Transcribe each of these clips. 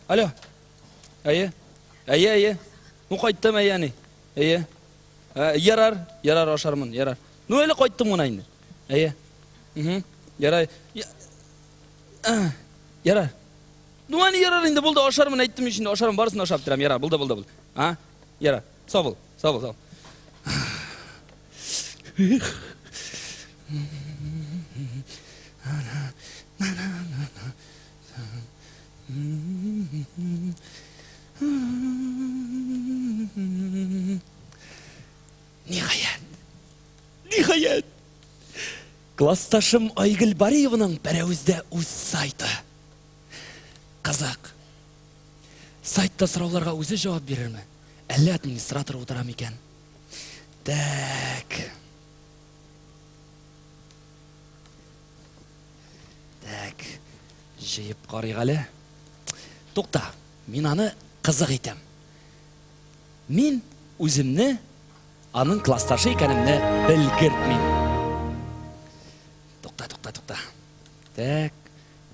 Алло. Әйе. Әйе, әйе. Ну кайттым, әйе, әни. Әйе. Ә, ярар, ярар ашармын, ярар. Ну әле кайттым гына инде. Әйе. Угу. Ярай. Ярар. Ну әни ярар инде булды, ашармын әйттем ич инде, ашармын, барысын да ашап бетерәм. Ярар, булды, булды, булды. А? Ярар. Сау бул, сау бул, сау. Ниһаять! Ниһаять! Классташым Айгөл Бариеваның Пәрәвездә үз сайты. Кызык. Сайтта сорауларга үзе җавап бирерме? Әллә администратор утыра микән? Так. Так. Җыеп карыйк әле. Тукта, мин аны кызык итәм. Мин үземне аның классташы икәнемне белгертмим. Тукта, тукта, тукта. Так,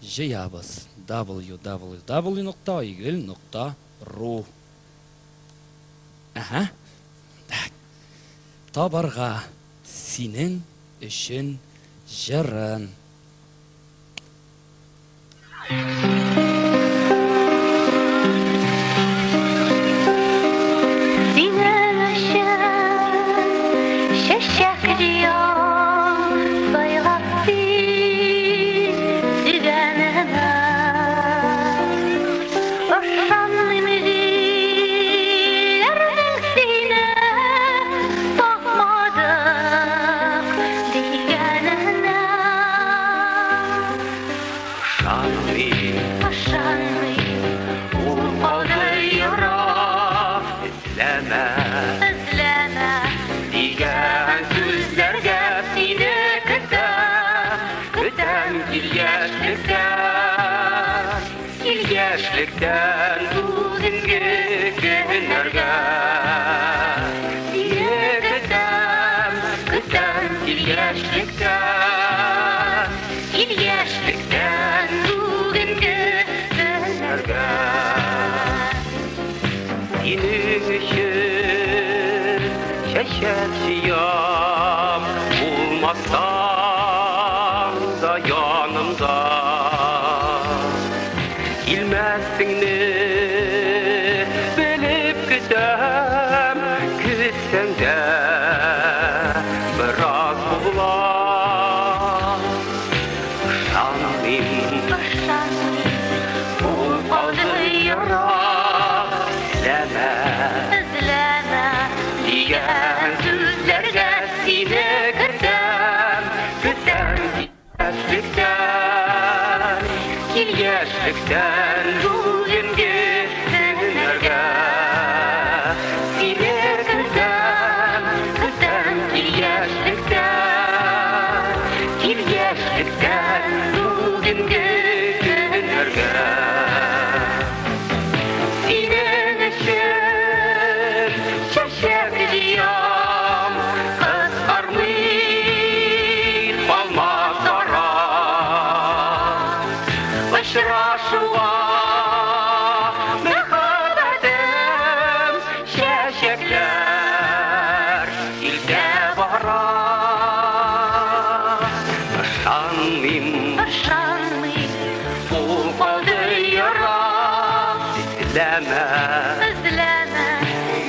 җыябыз. www нокта айгөл нокта ру. Әһә. Так. Табарга синең өчен җырын. Синең өчен чәчәк җыям, сайлап бир сөйгәнемә. Ышанмыйм җилләрнең сине тапмадык дигәненә. Ышанмыйм. Ышанмыйм, Ул калды ерак, эзләмә. Эзләмә. Дигән сүзләргә сине көтәм, көтәм кил яшьлектән, кил яшьлектән бүгенге көннәргә. Сине көтәм, көтәм кил яшьлектән. Кил яшьлектән бүгенге көннәргә. Синең өчен чәчәк җыям, булмасаң да янымда. Килмәсеңне белеп көтәм, көтсәң дә бераз була. Ышанмыйм, Ышанмыйм, ул калды ерак, эзләмә. Эзләмә. Дигән сүзләргә сине көтәм, көтәм яшьлектән, кил яшьлектән бүгенге көннәргә. Сине көтәм, көтәм, кил яшьлектән, кил яшьлектән бүгенге көннәргә. Синең өчен чәчәк җыям, кызармый калмас ара. Очрашуга мәхәббәтем чәчәкләр илтә бара. Ышанмыйм. Ышанмыйм. Ул калды ерак, эзләмә. Эзләмә.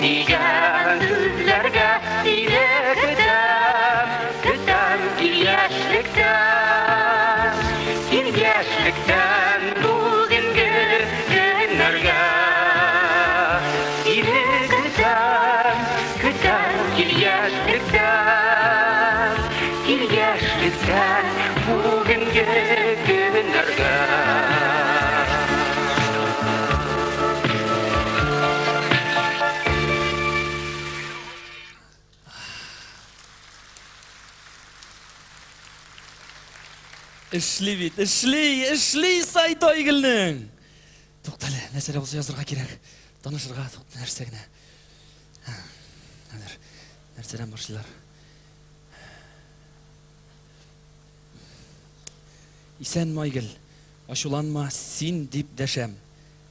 Дигән сүзләргә сине көтәм, көтәм кил яшьлектән, кил яшьлектән бүгенге. Эшли бит, эшли, эшли сайт Айгөлнең. Туктале, нәрсә дә булса язырга кирәк. Танышырга, тукта, нәрсә генә. Хәзер, нәрсәдән башлыйлар? Исәнме, Айгөл. Ачуланма, син дип дәшәм.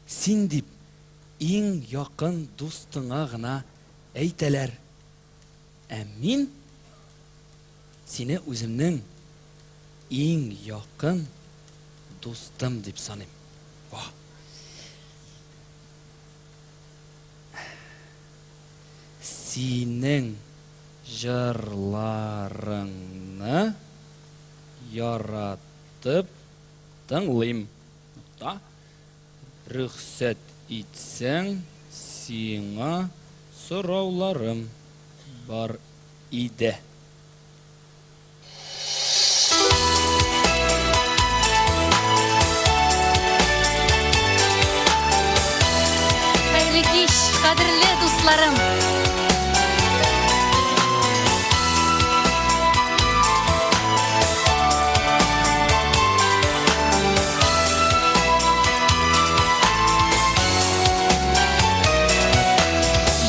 Син дип иң якын дустыңа гына әйтәләр. Ә мин сине үземнең иң якын дустым дип саныйм. Во. Синең җырларыңны яратып тыңлыйм. Нокта. Рөхсәт итсәң, сиңа сорауларым бар иде. Хәерле кич, кадерле дусларым!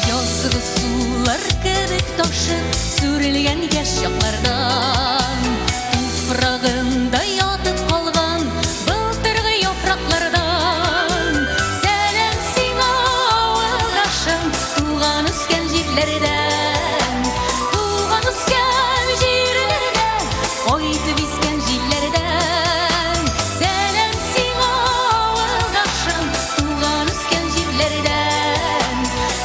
Язгы сулар кебек ташып, сүрелгән яшь чаклардан, туфрагында ятып калган былтыргы яфраклардан. Сәлам сиңа, авылдашым, туган үскән җирләрдән, туган үскән җирләрдән, кайтып искән җилләрдән. Сәлам сиңа, авылдашым, туган үскән җирләрдән,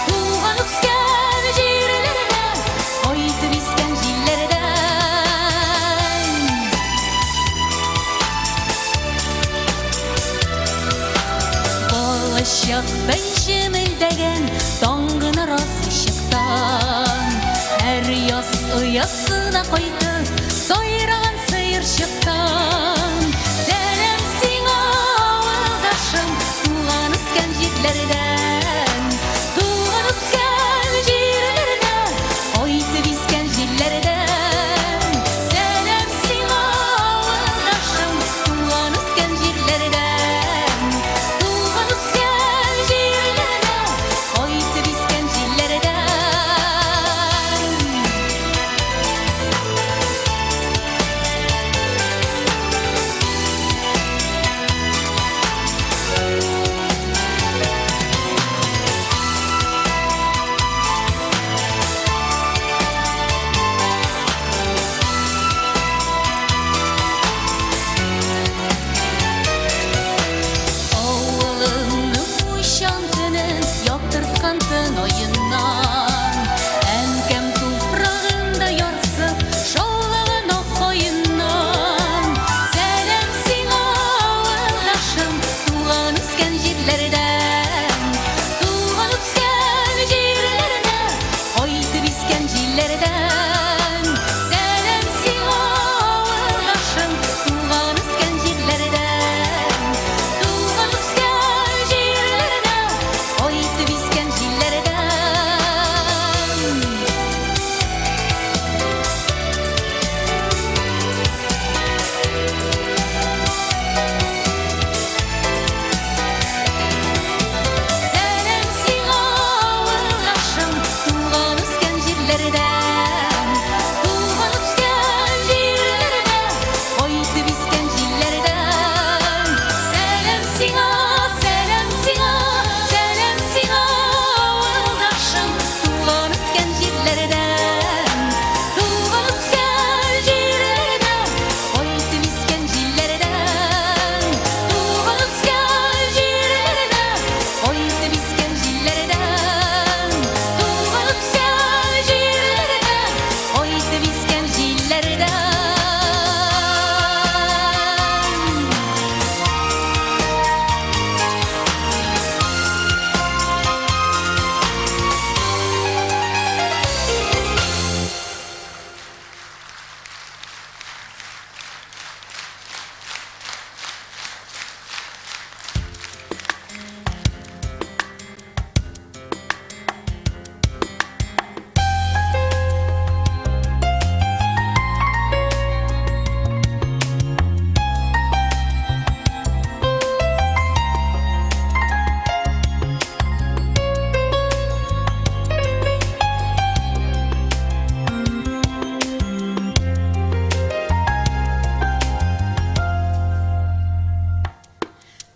туган үскән җирләрдән, кайтып искән җилләрдән. Балачактай җемелдәгән таңгы нараз ишектән, һәр яз оясына кайтып сайраган сыерчыктан. Сәлам сиңа, авылдашым, туган үскән җирләрдән, туган үскән җирләрдән, кайтып искән җилләрдән. Сәлам сиңа, авылдашым, туган үскән җирләрдән, туган үскән җирләрдән, кайтып искән җилләрдән.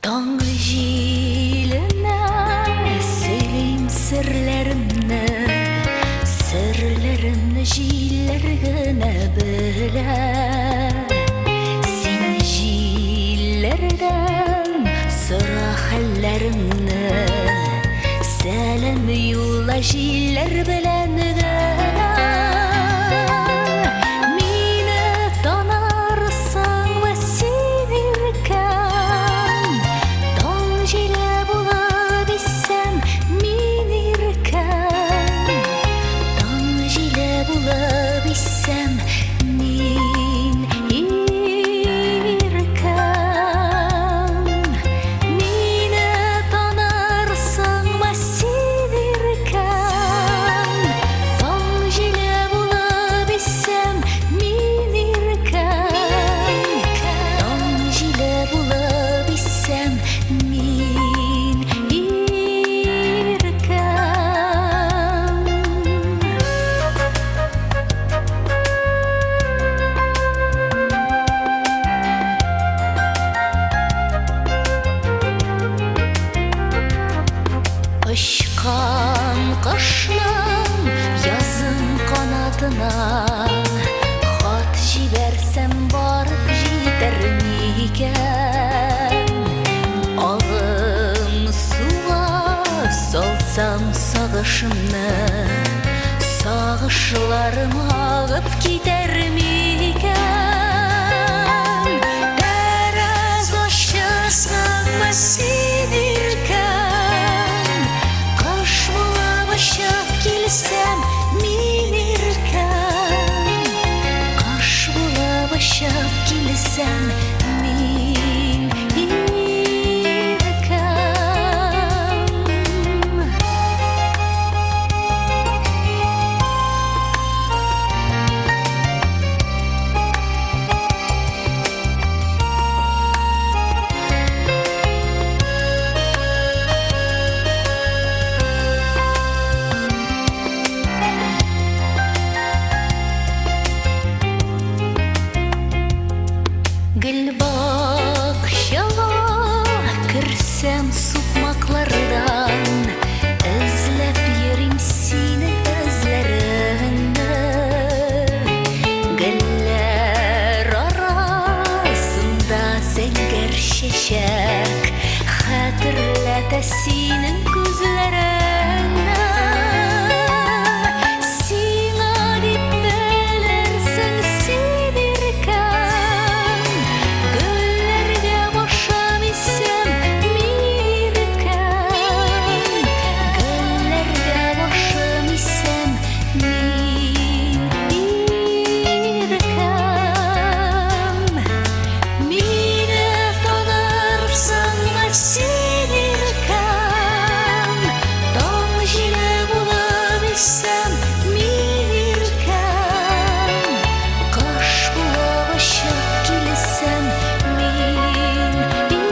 Таң җиленә сөйлим серләремне, Серләремне җилләр генә белә. Син җилләрдән сора хәлләремне, Сәлам юлла җилләр белән генә. Мине танырсыңмы син, иркәм? Таң җиле булып иссәм, мин иркәм. Таң җиле булып иссәм, мин иркәм. Мине танырсыңмы син, иркәм? Таң җиле булып иссәм, мин иркәм. Таң җиле булып иссәм, мин иркәм. Очкан кошның язын канатына Хат җибәрсәм барып җитәр микән? Агым суга салсам сагышымны, Сагышларым агып китәр микән? Тәрәз ачасыңмы син, иркәм? Кош булып очып килсәм, мин иркәм. Кош булып очып килсәм, мин иркәм. Гөлбакчага керсәм сукмаклардан, Эзләп йөрим синең эзләреңне. Гөлләр арасында зәңгәр чәчәк Хәтерләтә синең күзләреңне. Сиңа дип белерсең син, иркәм, Гөлләргә башым исәм, мин иркәм. Гөлләргә башым исәм, мин иркәм. Мине танырсыңмы син, иркәм? Таң җиле булып иссәм, мин иркәм. Кош булып очып килсәм, мин иркәм.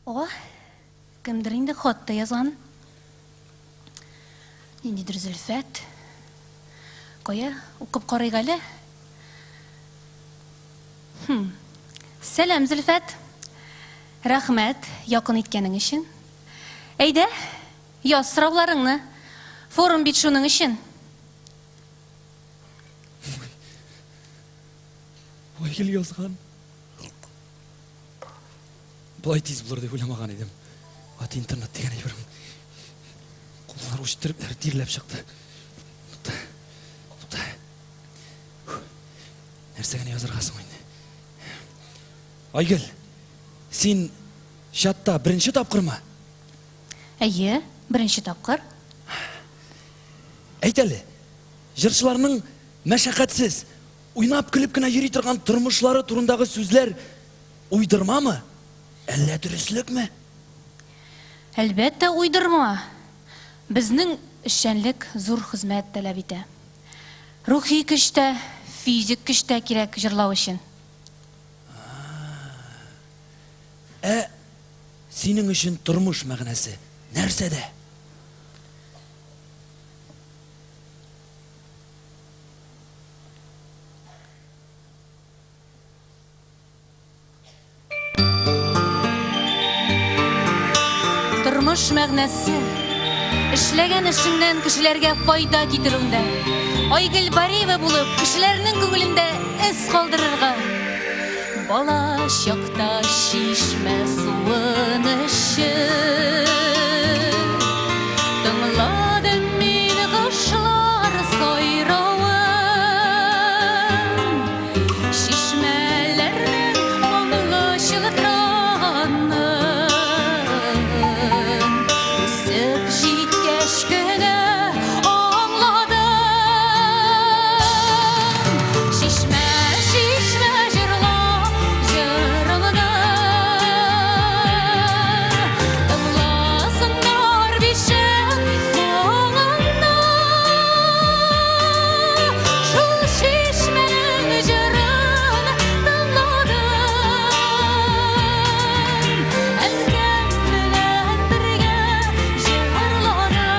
О, кемдер инде хат та язган. Ниндидер Зөлфәт. Кая, укып карыйк әле. Хм. Сәлам, Зөлфәт. Рәхмәт, якын иткәнең өчен. Әйдә, яз сорауларыңны. Форум бит шуның өчен. Айгөл язган. Болай тиз булыр дип уйламаган идем. Ат интернет дигән әйберем. Куллар үстереп, тирләп чыкты. Тукта. Тукта. Нәрсә генә язарга соң инде? Айгөл, син чатта беренче тапкырмы? Әйе, беренче тапкыр. Әйт әле, җырчыларның мәшәкатьсез, уйнап-көлеп кенә йөри торган тормышлары турындагы сүзләр уйдырмамы, әллә дөреслекме? Әлбәттә, уйдырма. Безнең эшчәнлек зур хезмәт таләп итә. Рухи көч тә, физик көч тә кирәк җырлау өчен. Ә синең өчен тормыш мәгънәсе нәрсәдә? Тормыш мәгънәсе, эшләгән эшеңнән кешеләргә файда китерүендә. Айгөл Бариева булып, кешеләрнең күңелендә эз калдырырга. Бала чакта чишмә суын эчеп, Тыңладым мин кошлар сайравын. Чишмәләрнең моңлы чылтыраганын. Үсеп җиткәч кенә аңладым. Чишмә, чишмә җырла җырыңны. Тыңласыннар бишек моңыңны. Шул чишмәнең җырын тыңладым. Әнкәм белән бергә җырладым.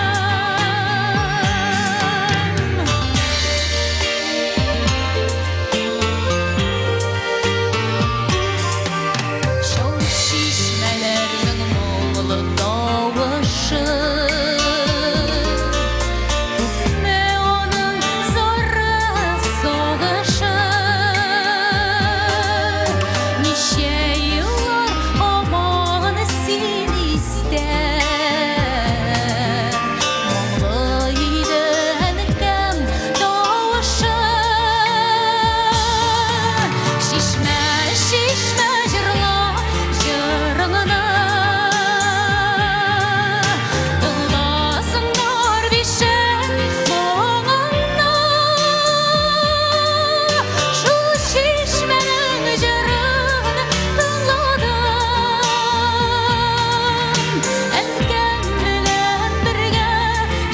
Шау чишмәләрнең моңлы тавышы, Күпме аның зары, сагышы. Ничә еллар һаман син истә, Моңлы иде әнкәм тавышы. Чишмә, чишмә җырла җырыңны. Тыңласыннар бишек моңыңны. Шул чишмәнең җырын тыңладым. Әнкәм белән бергә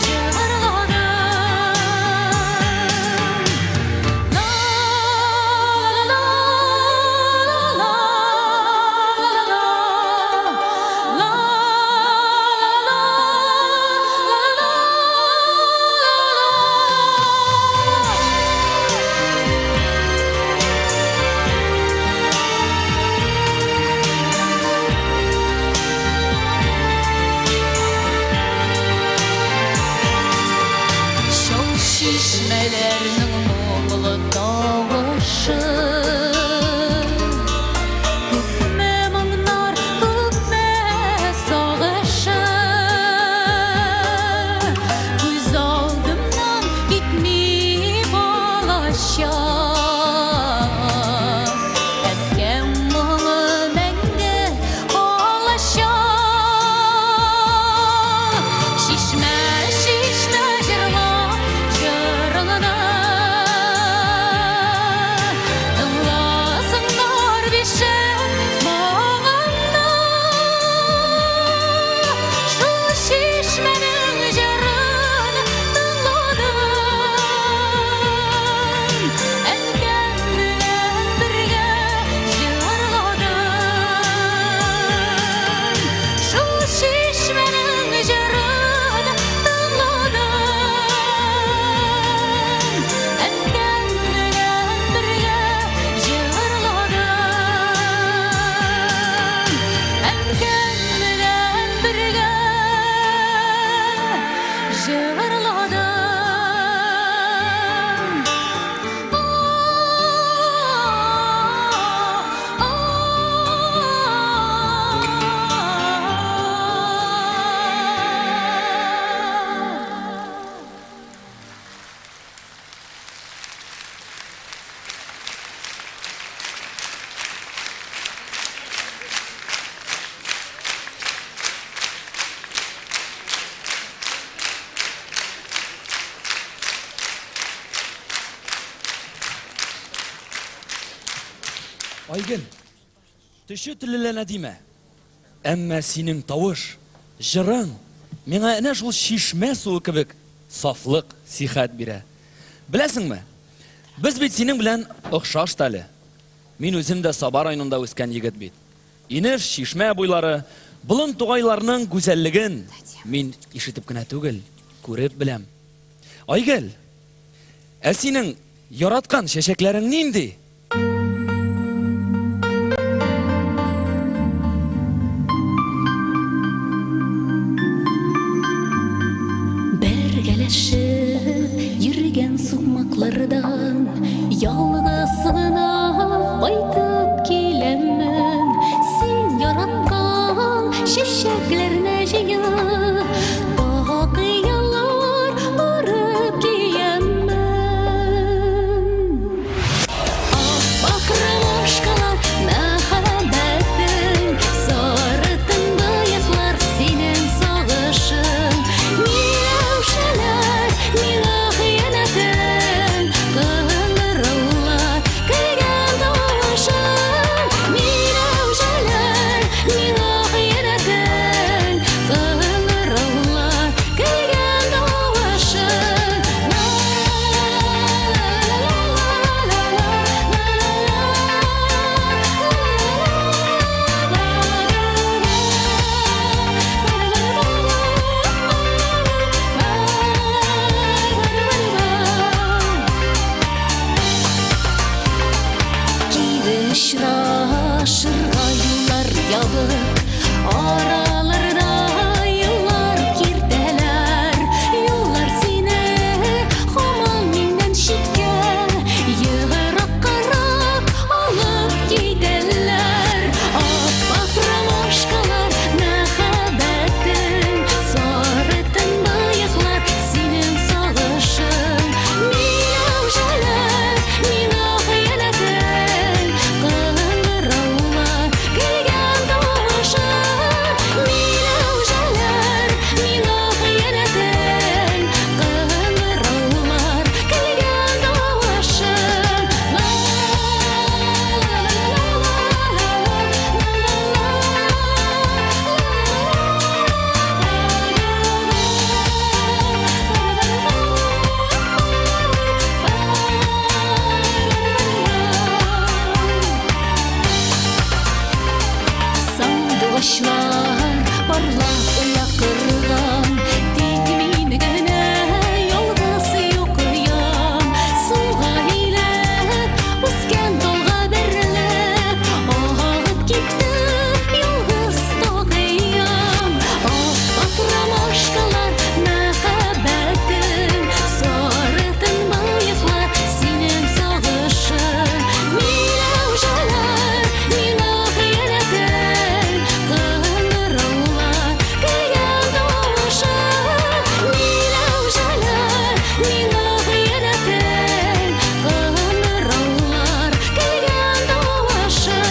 җырладым. Шау чишмәләрнең моңлы тавышы, Күпме моңнар, күпме сагышы. Күз алдымнан китми балачак, Әткәм моңы мәңге калачак. Чишмә, чишмә җырла җырыңны. Тыңласыннар бишек моңыңны. Шул чишмәнең җырын тыңладым. Әнкәм белән бергә җырладым. Шул чишмәнең җырын тыңладым. Әнкәм белән бергә җырладым. Әнкәм белән бергә җырладым. Айгөл, төче теллеләнә димә. Әмма синең тавыш, җырың миңа әнә шул чишмә суы кебек сафлык, сихәт бирә. Беләсеңме, без бит синең белән охшаш та әле. Мин үзем дә Саба районында үскән егет бит. Инеш, чишмә буйлары, болын-тугайларның гүзәллеген мин ишетеп кенә түгел, күреп беләм. Айгөл, ә синең яраткан чәчәкләрең нинди? Бергәләшеп йөргән сукмаклардан Ялгыз гына кайтып киләмен. Син яраткан чәчәкләрне җыеп, Такыялар үреп кияммен. Ап-ак ромашкалар мәхәббәтең, Сары төнбоеклар синең сагышың. Миләүшәләр миңа хыянәтең, Кыңгыраулар көлгән тавышың. Миләүшәләр миңа хыянәтең, Кыңгыраулар көлгән тавышың. Кире очрашырга юллар ябык, Араларда еллар киртәләр. Юллар сине һаман миннән читкә, Ераккарак алып китәләр. Ап-ак ромашкалар мәхәббәтең, Сары төнбоеклар синең сагышың. Миләүшәләр миңа хыянәтең, Кыңгыраулар көлгән тавышың. Миләүшәләр миңа хыянәтең, Кыңгыраулар көлгән тавышың. Сандугачлар парлап оя корган, Тик мин генә ялгыз йокыям. Суга иләп, үскән талга бәрелеп, Агып китте ялгыз такыям. Ап-ак ромашкалар мәхәббәтем, Сары төнбоеклар синең сагышың. Миләүшәләр миңа хыянәтең, Кыңгыраулар көлгән тавышың. Миләүшәләр миңа хыянәтең, Кыңгыраулар көлгән тавышың.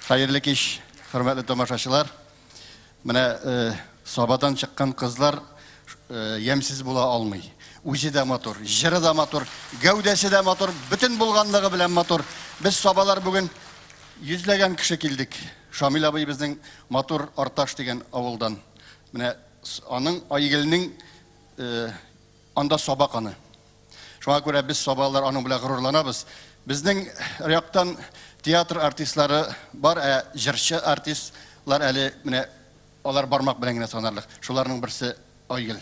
Хәерле кич, хөрмәтле тамашачылар. Менә э, Сабадан чыккан кызлар э, ямьсез була алмый. Үзе дә матур, җыры да матур, гәүдәсе дә матур, бөтен булганлыгы белән матур. Без Сабалар бүген йөзләгән кеше килдек. Шамил абый безнең матур Арташ дигән авылдан. Менә аның Айгөлнең э, Анда Саба каны. Шуңа күрә без сабалар аның белән горурланабыз. Безнең яктан театр артистлары бар, ә җырчы артистлар әле менә алар бармак белән генә санарлык. Шуларның берсе Айгөл.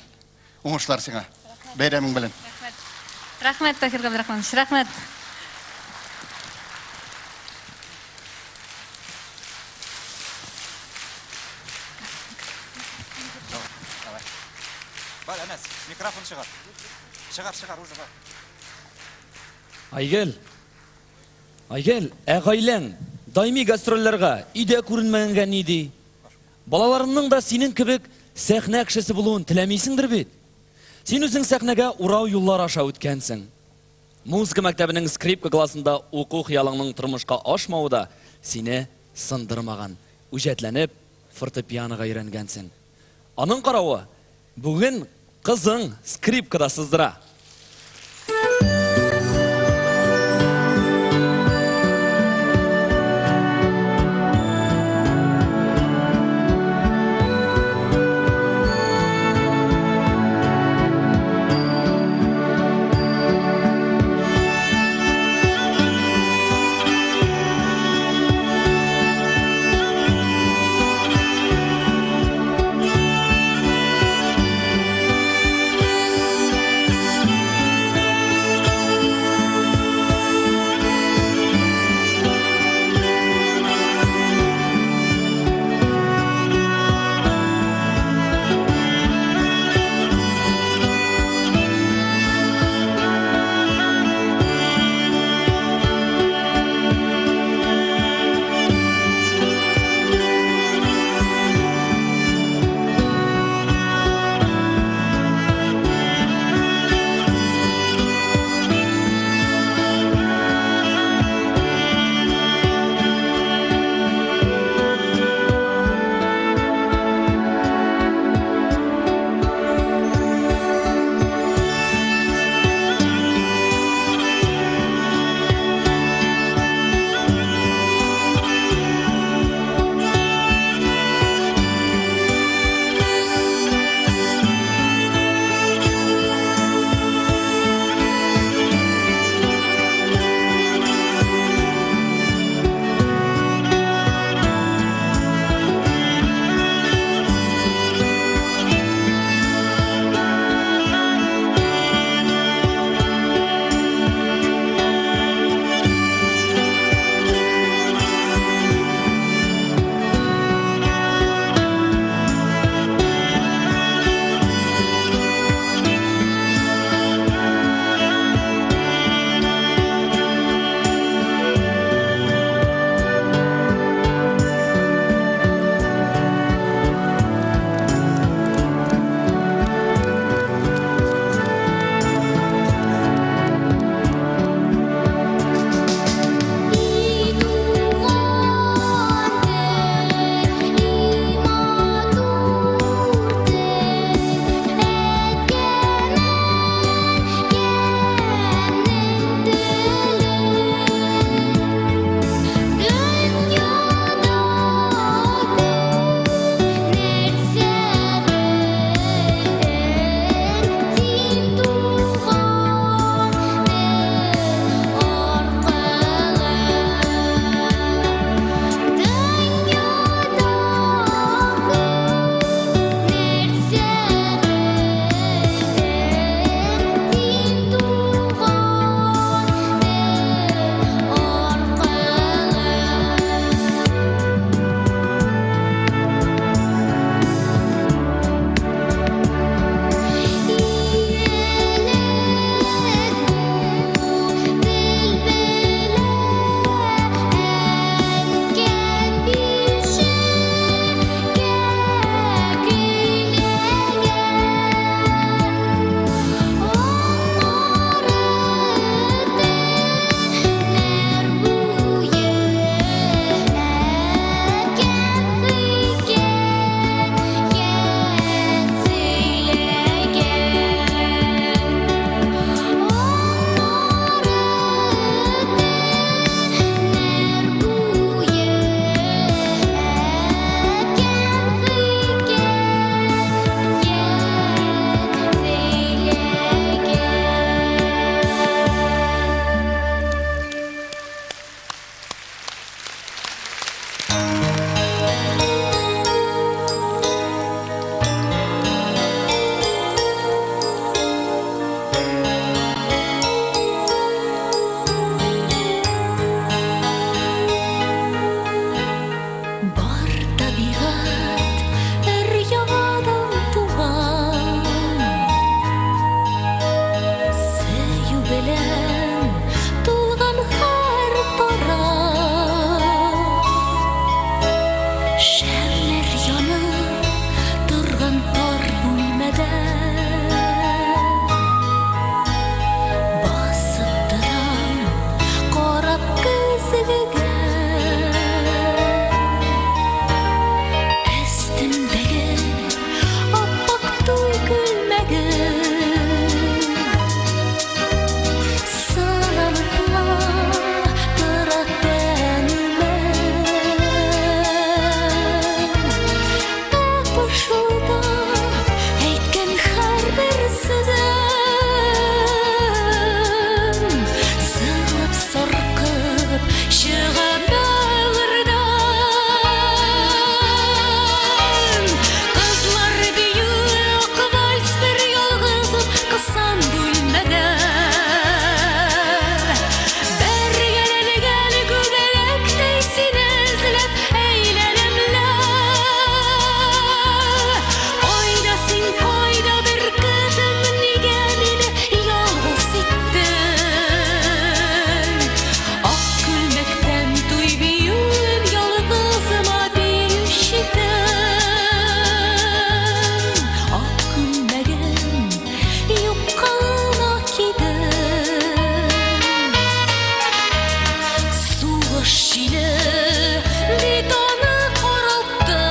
Уңышлар сиңа. Бәйрәмең белән. Рәхмәт. Рәхмәт, Таһир Габдрахманович, рәхмәт. Бар, Әнәс, микрофон чыгар. Чыгар, чыгар, уже бар. Айгөл, Айгөл, ә гаиләң даими гастрольләргә, өйдә күренмәгәнгә ни ди? Балаларыңның да синең кебек сәхнә кешесе булуын теләмисеңдер бит? Син үзең сәхнәгә урау юллар аша үткәнсең. Музыка мәктәбенең скрипка классында уку хыялыңның тормышка ашмавы да сине сындырмаган. Үҗәтләнеп, фортепианога өйрәнгәнсең. Аның каравы, бүген кызың скрипкада сыздыра. Шәмнәр янып торган тар бүлмәдә Басып торам карап көзгегә. Өстемдәге ап-ак туй күлмәге Сыланып тора тәнемә. Ә пышылдап әйткән һәрбер сүзем Сыгылып саркып чыга бәгырьдән. Кызлар биюе ак вальс бер ялгызым кысан бүлмәдә. Бәргәләнгән күбәләктәй сине эзләп әйләнәм лә. Кайда син, кайда бөркетем, нигә мине ялгыз иттең? Ак күлмәктән туй биюен ялгызыма бию читен. Ак күлмәгем юкка гына кидем. Сугыш җиле бит аны каралтты.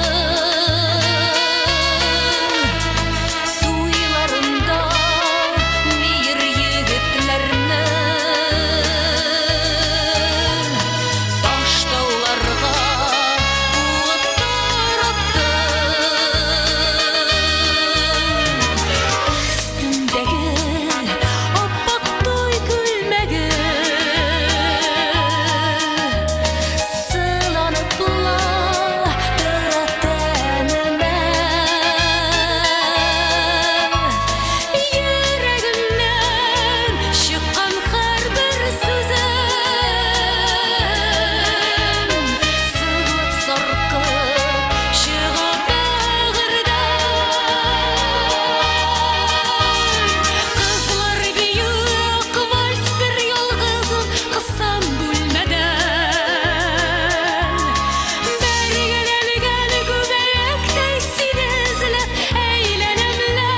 Туйларында биер егетләрне Таш-тауларга куып таратты. Өстемдәге ап-ак туй күлмәге Сыланып ла тора тәнемә. Йөрәгемнән чыккан һәрбер сүзем Сыгылып саркып чыга бәгырьдән. Кызлар биюе ак вальс бер ялгызым кысан бүлмәдә. Бәргәләнгән күбәләктәй сине эзләп әйләнәм лә.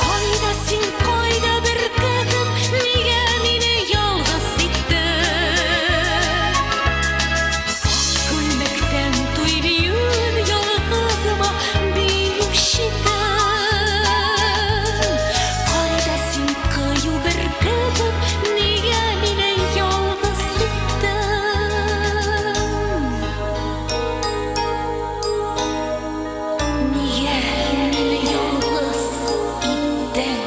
Кайда син, кайда бөркетем, нигә мине ялгыз иттең? Ак күлмәктән туй биюен ялгызыма бию читен. Кайда син, кыю бөркетем, нигә мине ялгыз иттең? Нигә мине ялгыз иттең?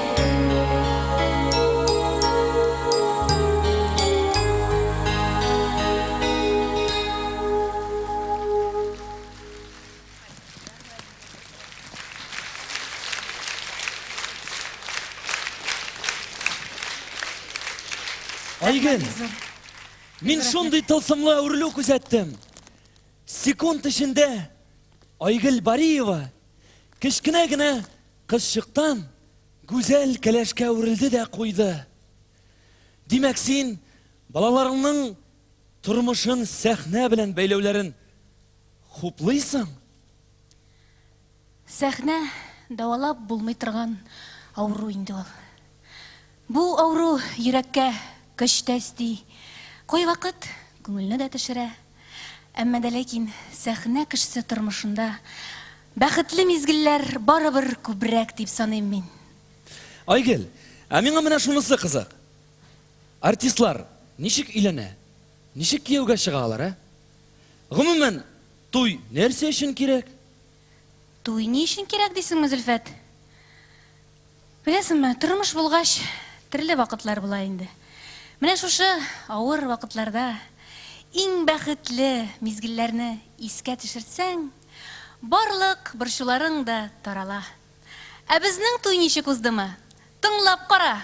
Айгөл, мин шундый тылсымлы әверелү күзәттем. Секунд эчендә Айгөл Бариева кечкенә генә кызчыктан гүзәл кәләшкә әверелде дә куйды. Димәк, син балаларыңның тормышын сәхнә белән бәйләүләрен хуплыйсың? Сәхнә дәвалап булмый торган авыру инде ул. Бу авыру йөрәккә көч тә өсти, кайвакыт күңелне дә төшерә. Әмма дә ләкин сәхнә кешесе тормышында бәхетле мизгелләр барыбер күбрәк дип саныйм мин. Айгөл, ә миңа менә шунысы кызык. Артистлар ничек өйләнә? Ничек кияүгә чыга алар, ә? Гомумән, туй нәрсә өчен кирәк? Туй ни өчен кирәк дисеңме, Зөлфәт? Беләсеңме, тормыш булгач, төрле вакытлар була инде. Менә шушы авыр вакытларда иң бәхетле мизгелләрне искә төшерсәң, барлык борчуларың да тарала. Ә безнең туй ничек уздымы? Тыңлап кара!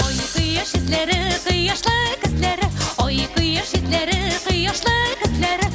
Ай кояш эзләре, кояшлы күзләре, Ай кояш эзләре, кояшлы күзләре.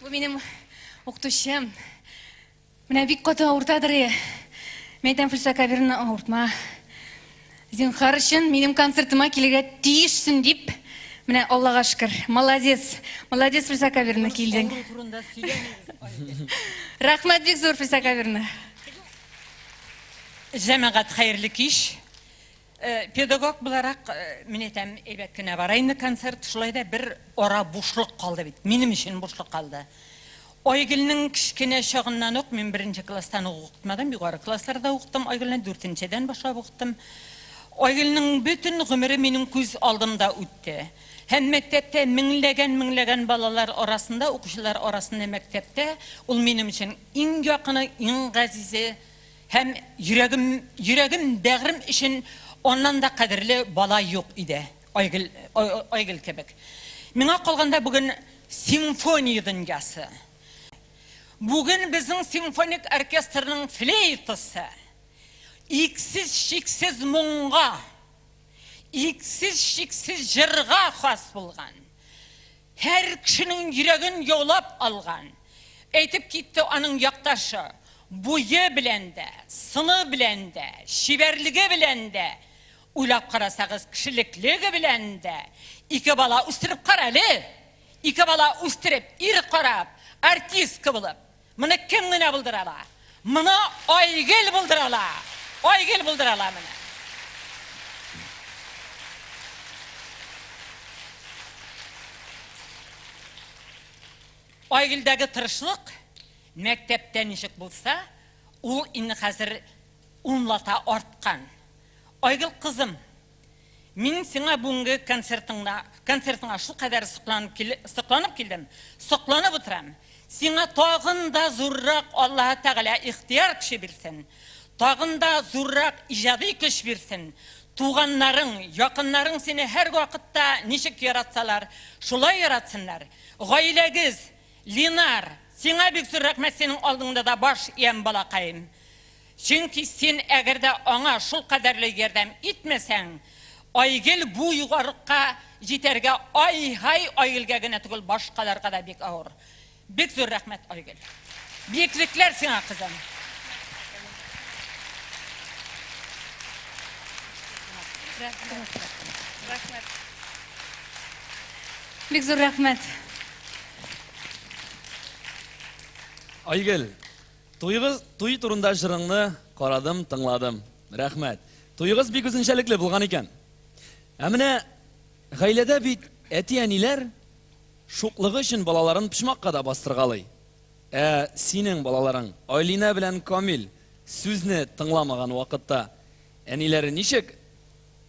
Бу минем укытучым. Менә бик каты авыртадыр е. Мин әйтәм, Флүсә Кабировна, авыртма. Зинхар өчен минем концертыма килергә тиешсең дип. Менә Аллага шөкер. Молодец. Молодец, Флүсә Кабировна, килдең. Авыру турында сөйләмибез. Рәхмәт бик зур, Флүсә Кабировна. Җәмәгать, хәерле кич. Э, педагог буларак, э, мин әйтәм, әйбәт кенә бара инде концерт, шулай да бер ара бушлык калды бит. Минем өчен бушлык калды. Айгөлнең кечкенә чагыннан ук, мин беренче класстан ук укытмадым, югары классларда укыттым Айгөлне, дүртенчедән башлап укыттым. Айгөлнең бөтен гомере минем күз алдымда үтте. Һәм мәктәптә меңләгән-меңләгән балалар арасында, укучылар арасында мәктәптә ул минем өчен иң якыны, иң газизе, Һәм йөрәгем, йөрәгем, бәгърем өчен аннан да кадерле бала юк иде, Айгөл, Айгөл кебек. Миңа калганда бүген симфония дөньясы. Бүген безнең симфоник оркестрның флейтасы иксез-чиксез моңга, иксез-чиксез җырга хас булган. Һәр кешенең йөрәген яулап алган, әйтеп китте аның якташы, буе белән дә, сыны белән дә, чибәрлеге белән дә, уйлап карасагыз, кешелеклеге белән дә. Ике бала үстереп кара әле! Ике бала үстереп, ир карап, артистка булып. Моны кем генә булдыра ала? Моны Айгөл булдыра ала! Айгөл булдыра ала моны! Айгөлдәге тырышлык мәктәптә ничек булса, ул инде хәзер унлата арткан. Айгөл кызым, Мин сиңа бүгенге концертыңда, концертыңа шулкадәр сокланып кил, сокланып килдем, сокланып утырам. Сиңа тагын да зуррак Аллаһы Тәгалә ихтыяр көче бирсен. Тагын да зуррак иҗади көч бирсен. Туганнарың, якыннарың сине һәрвакытта ничек яратсалар, шулай яратсыннар. Гаиләгез, Линар, сиңа бик зур рәхмәт, синең алдыңда да баш иям, балакаем. Чөнки син әгәр дә аңа шулкадәрле ярдәм итмәсәң, Айгөл бу югарылыкка җитәргә ай-һай Айгөлгә генә түгел, башкаларга да бик авыр. Бик зур рәхмәт, Айгөл. Биеклекләр сиңа, кызым. Рәхмәт. Бик зур рәхмәт. Айгөл, Туегыз, туй турында җырыңны карадым, тыңладым. Рәхмәт. Туегыз бик үзенчәлекле булган икән. Ә менә гаиләдә бит әти-әниләр шуклыгы өчен балаларын почмакка да бастыргалый. Ә синең балаларың Айлинә белән Камил сүзне тыңламаган вакытта әниләре ничек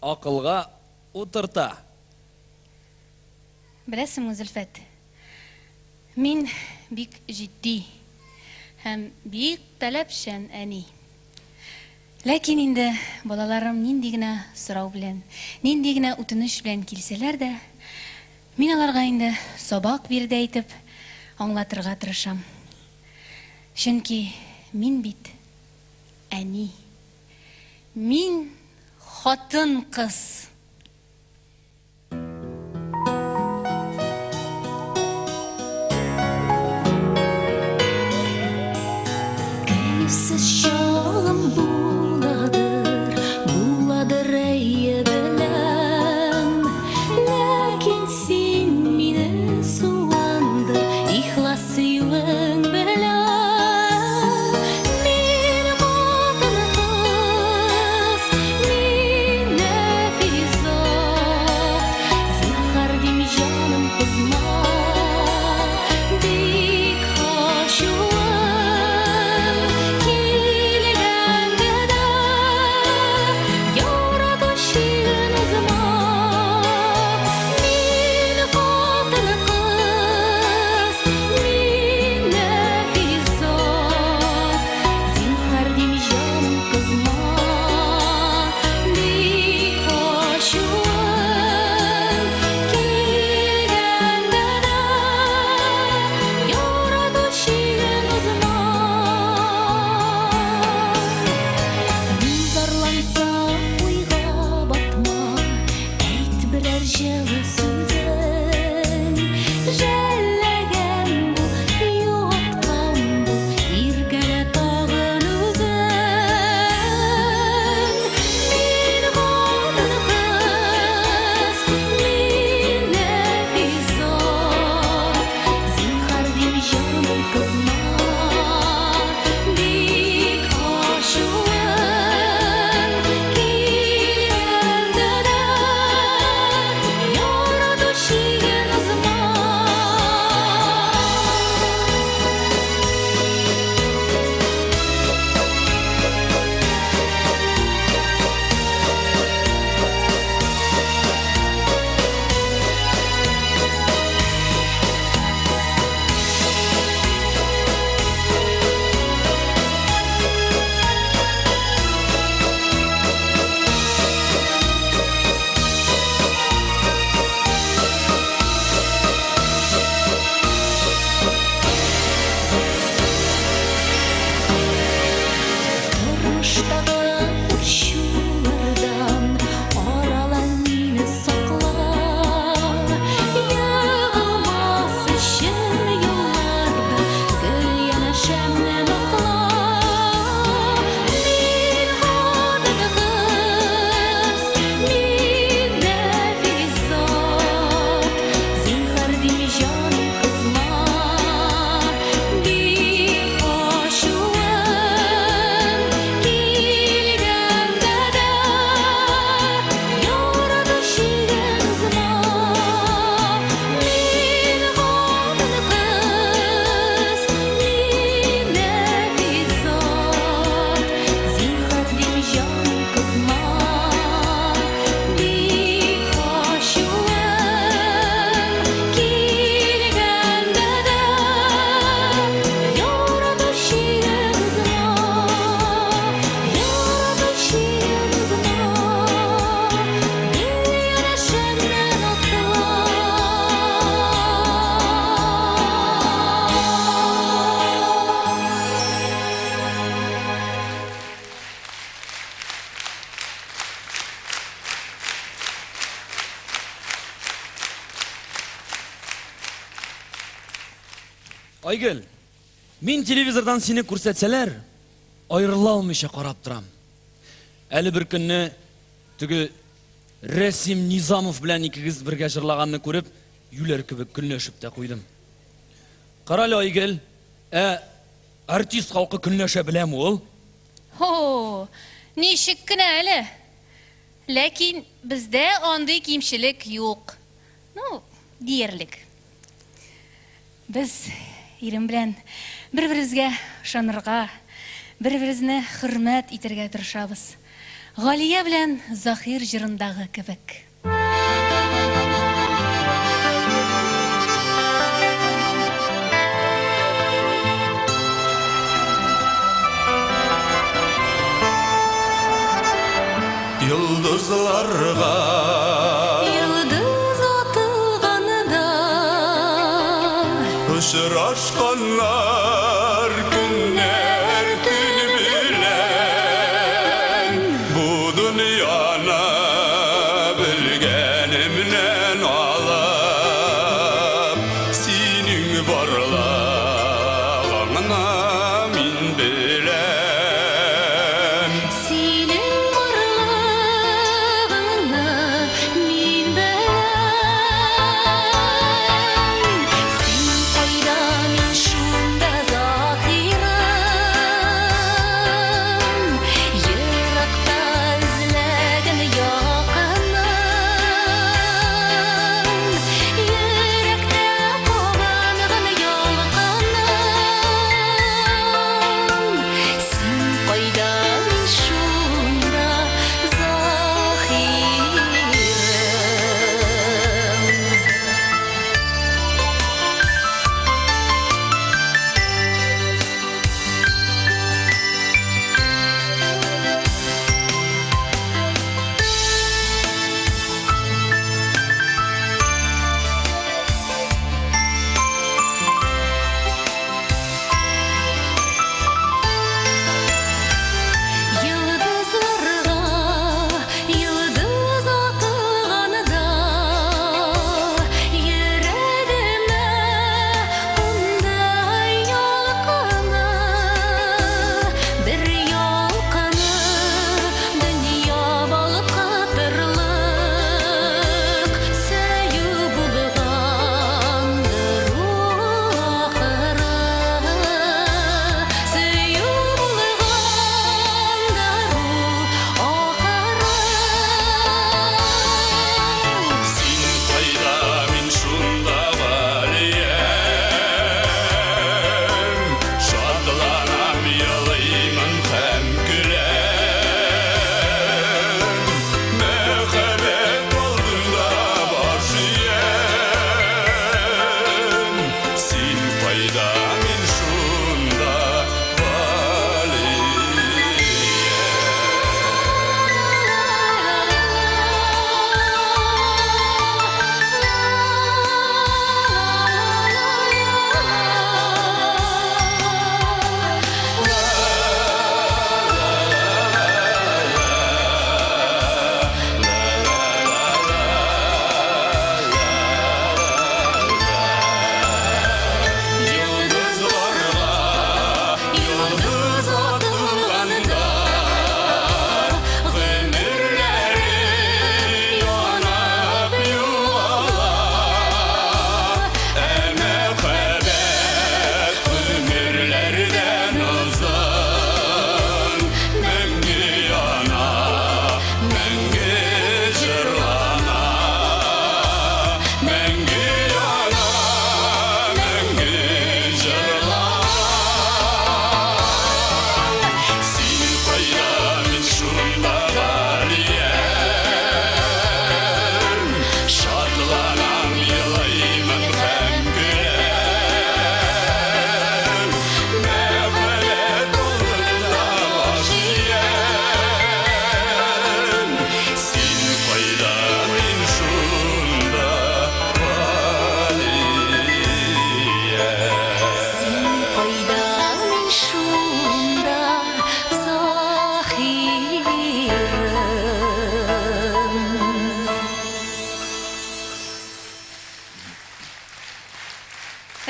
акылга утырта? Беләсеңме, Зөлфәт, мин бик җитди һәм бик таләпчән әни. Ләкин инде балаларым нинди генә сорау белән, нинди генә үтенеч белән килсәләр дә, мин аларга инде сабак бирде әйтеп, аңлатырга тырышам. Чөнки мин бит әни. Мин хатын-кыз. Кәефсез чагым буладыр, буладыр, әйе, беләм. Ләкин син мине суандыр, ихлас сөюең белән. Мин хатын-кыз, мин нәфис. Айгөл, мин телевизордан сине күрсәтсәләр, аерыла алмыйча карап торам. Әле бер көнне теге Рәсим Низамов белән икегез бергә җырлаганны күреп, юләр кебек көнләшеп тә куйдым. Карале, Айгөл, ә артист халкы көнләшә беләме ул? Һо, ничек кенә әле! Ләкин бездә андый кимчелек юк. Ну, диярлек. Без ирем белән бер-беребезгә ышанырга, бер-беребезне хөрмәт итәргә тырышабыз. Галия белән Заһир җырындагы кебек. Йолдызларга. Йолдыз атылганда. Очрашканнар көннәр төн белән. Бу дөньяны белгәнемнән алып, синең барлыгыңны мин беләм. Синең барлыгыңны мин беләм. Син кайда, мин шунда, Заһирым. Еракта эзләгән якыным. Йөрәктә кабынган ялкыным. Син кайда, мин шунда, Заһирым. Йолдызларга йолдыз атылганда, йөрәгемә кунды ялкыны, бер ялкыны дөнья балкытырлык, сөю булгандыр ул ахыры, сөю булгандыр ул ахыры. Син кайда, мин шунда, Галиям. Шатланам, елыймын һәм көләм. Мәхәббәт алдында баш иям. Син кайда, мин шунда, Галиям. Йолдызларга йолдыз атылганда, гомерләре янып югала. Ә мәхәббәт гомерләрдән озын, мәңге яна, мәңге җырлана. Мәңге яна, мәңге җырлана. Син кайда, мин шунда, Галиям. Шатланам, елыймын һәм көләм. Мәхәббәт алдында баш иям. Син кайда, мин шунда, Галиям. Син кайда, мин шунда, Заһирым.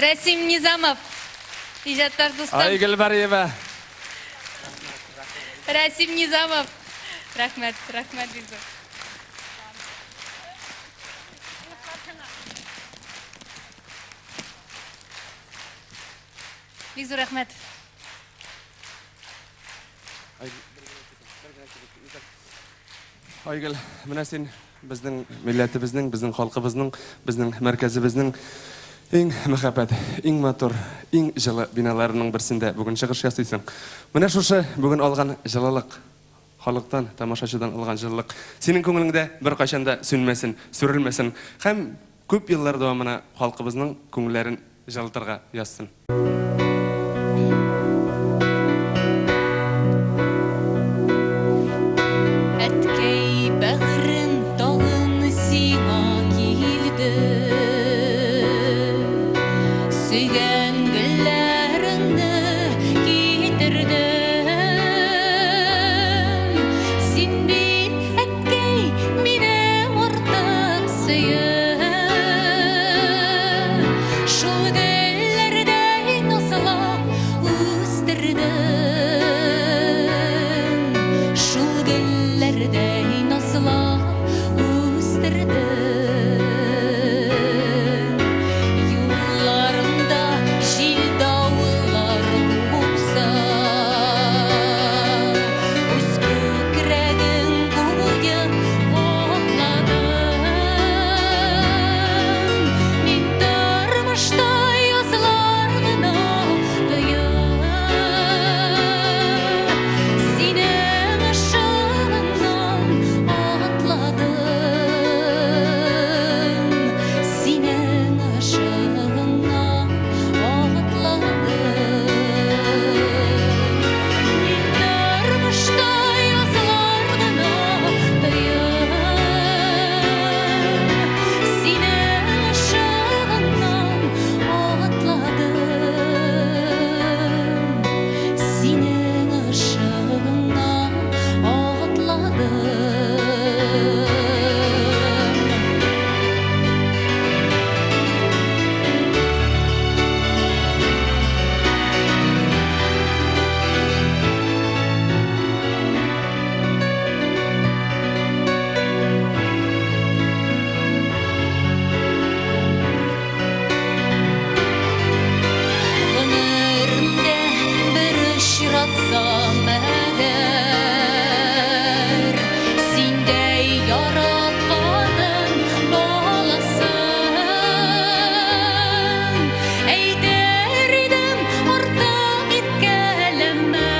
Рәсим Низамов. Иҗатташ дустым. Айгөл Бариева. Рәсим Низамов. Рәхмәт, рәхмәт бик зур. Бик зур рәхмәт. Айгөл, менә син безнең милләтебезнең, безнең халкыбызның, безнең мәркәзебезнең иң мәхәббәт, иң матур, иң җылы биналарының берсендә бүген чыгыш ясыйсың. Менә шушы бүген алган җылылык, халыктан, тамашачыдан алган җылылык синең күңелеңдә беркайчан да сүнмәсен, сүрелмәсен һәм күп еллар дәвамына халкыбызның күңелләрен җылытырга язсын. Әткәй, бәгърем тагын сиңа килде. Сөйгән гөлләреңне китердем. Син бит, әткәй, мине артык сөеп, шул гөлләрдәй назлап үстердең. Шул гөлләрдәй назлап үстердең. Юлларыңда җил-давыллар купса, үз күкрәгең куеп капладың. Мин тормышта язлар гына тоеп, синең ышыгыңнан атладым. Синең ышыгыңнан атладым. Мин тормышта язлар гына тоеп, синең ышыгыңнан атладым. Синең ышыгыңнан атладым. Гомеремдә бер очратсам әгәр, синдәй яратканым баласын, әйтер идем, артык иркәләмә.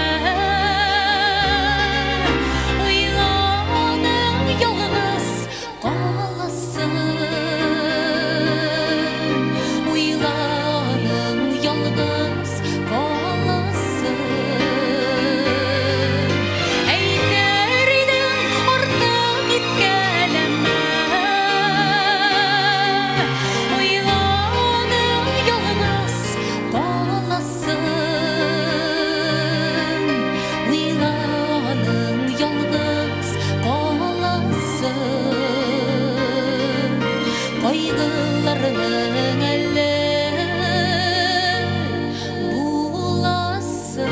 Уйланың ялгыз каласын, уйланың ялгыз каласын. Әйтер идем, артык иркәләмә. Уйланың ялгыз каласын, уйланың ялгыз каласын. Кайгыларның әле буласын.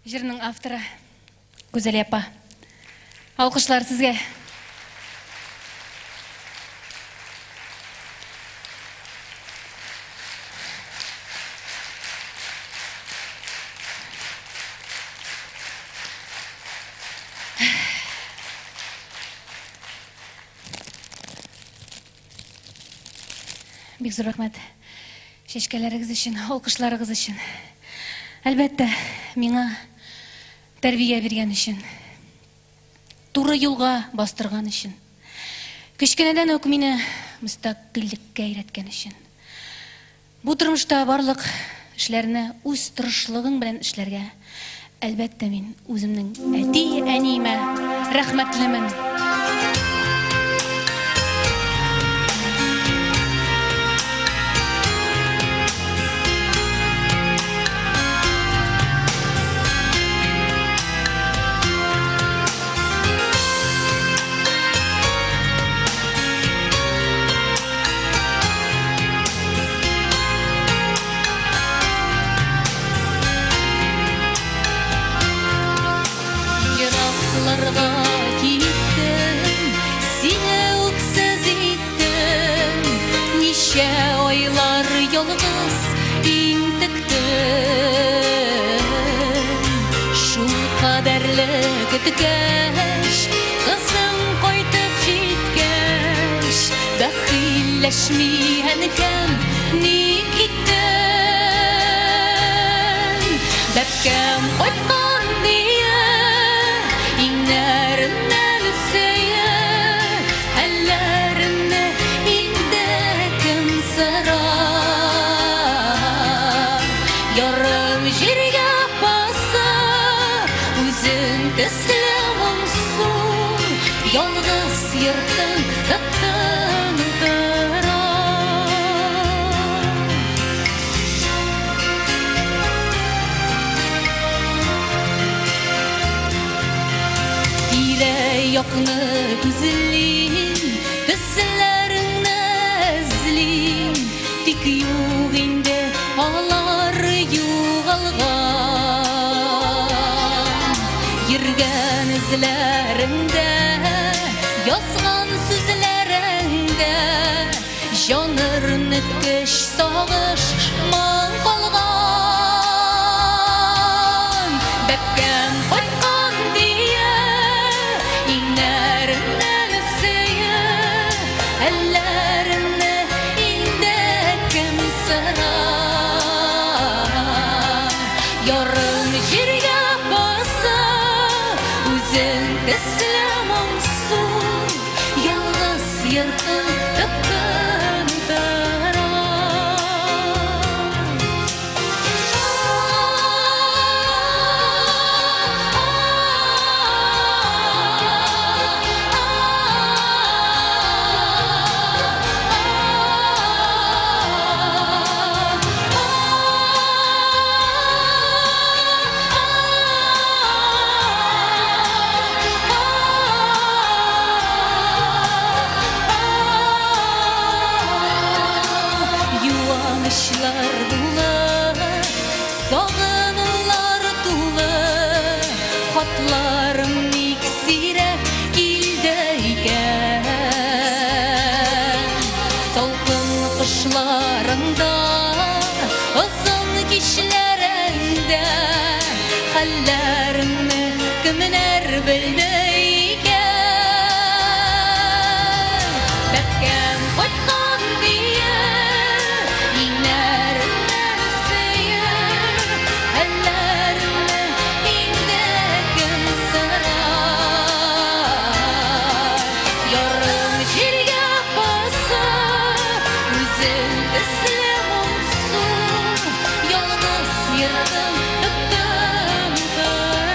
Җырның авторы Гүзәлия апа. Алкышлар сезгә. Бик зур рәхмәт чәчкәләрегез өчен, алкышларыгыз өчен. Әлбәттә, миңа тәрбия биргән өчен, туры юлга бастырган өчен. Кечкенәдән үк мине мөстәкыйльлеккә өйрәткән өчен. Бу тормышта барлык эшләрне үз тырышлыгың белән эшләргә, әлбәттә, мин үземнең әти-әниемә рәхмәтлемен. Еракларга киттем, сине үксез иттем. Ничә айлар ялгыз интектем. Шул кадәрле көткәч, кызым кайтып җиткәч, бәхилләшми әнкәм, ник киттең? Бәбкәм кайткан дия, иңнәреннән сөя, хәлләремне инде кем сорар? Ярым җиргә басып, үзең төсле моңсу, ялгыз йортың тып-тын утыра. Тирә-якны күзлим, төсләреңне эзлим, тик юк инде алар югалган. Йөргән эзләреңдә, язган сүзләреңдә җан әрнеткеч сагыш моң калган. Бәбкәм кайткан дия, иңнәреннән сөя, әлләремне инде кем сорар? Ярым җиргә басып, үзең төсле моңсу, ялгыз йортың тып-тын утыра. Юанычлар тулы, сагынулар тулы, хатларың ник сирәк килде икән? Салкын кышларыңда, озын кичләреңдә хәлләремне кемнәр белде икән? Бәбкәм кайткан дия, иңнәреннән сөя, хәлләремне инде кем сорар? Ярым җиргә басып, үзең төсле моңсу, ялгыз йортың тып-тын утыра.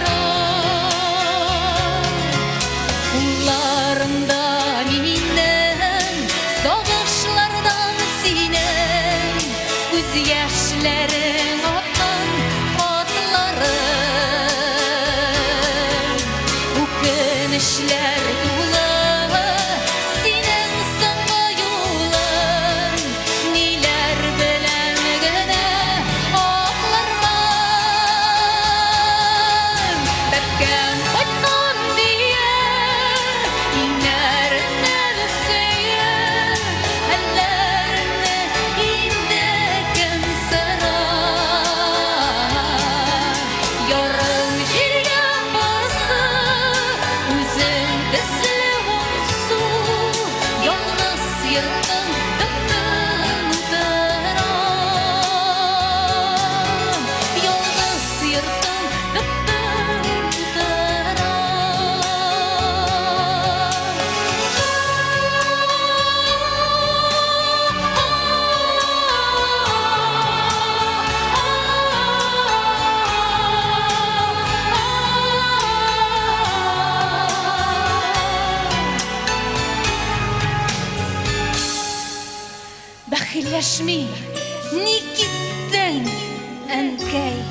Бәхилләшми, ник киттең, әнкәй?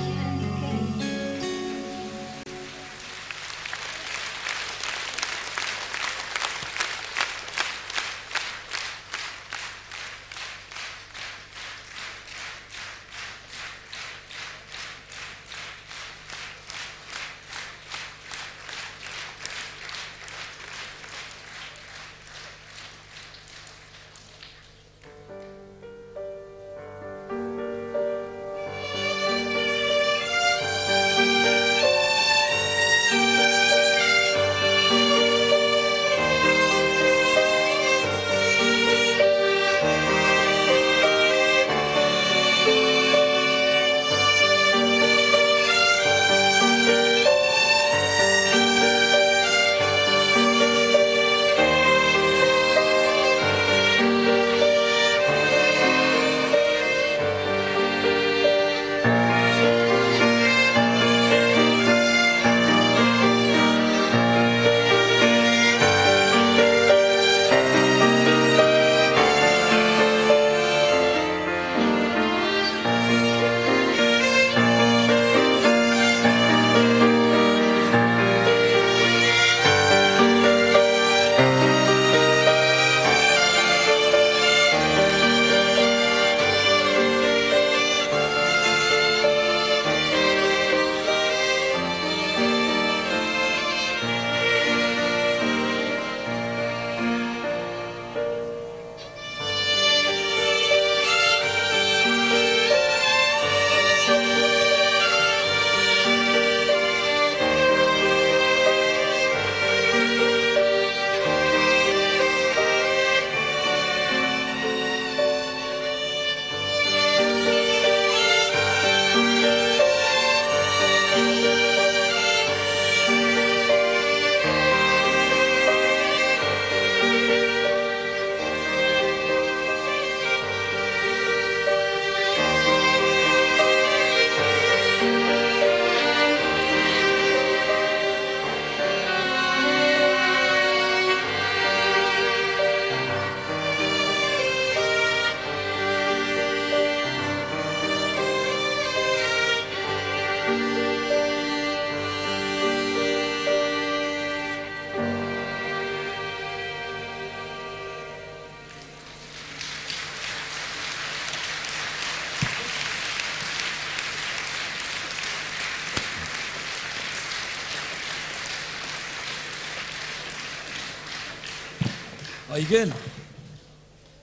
Айгөл,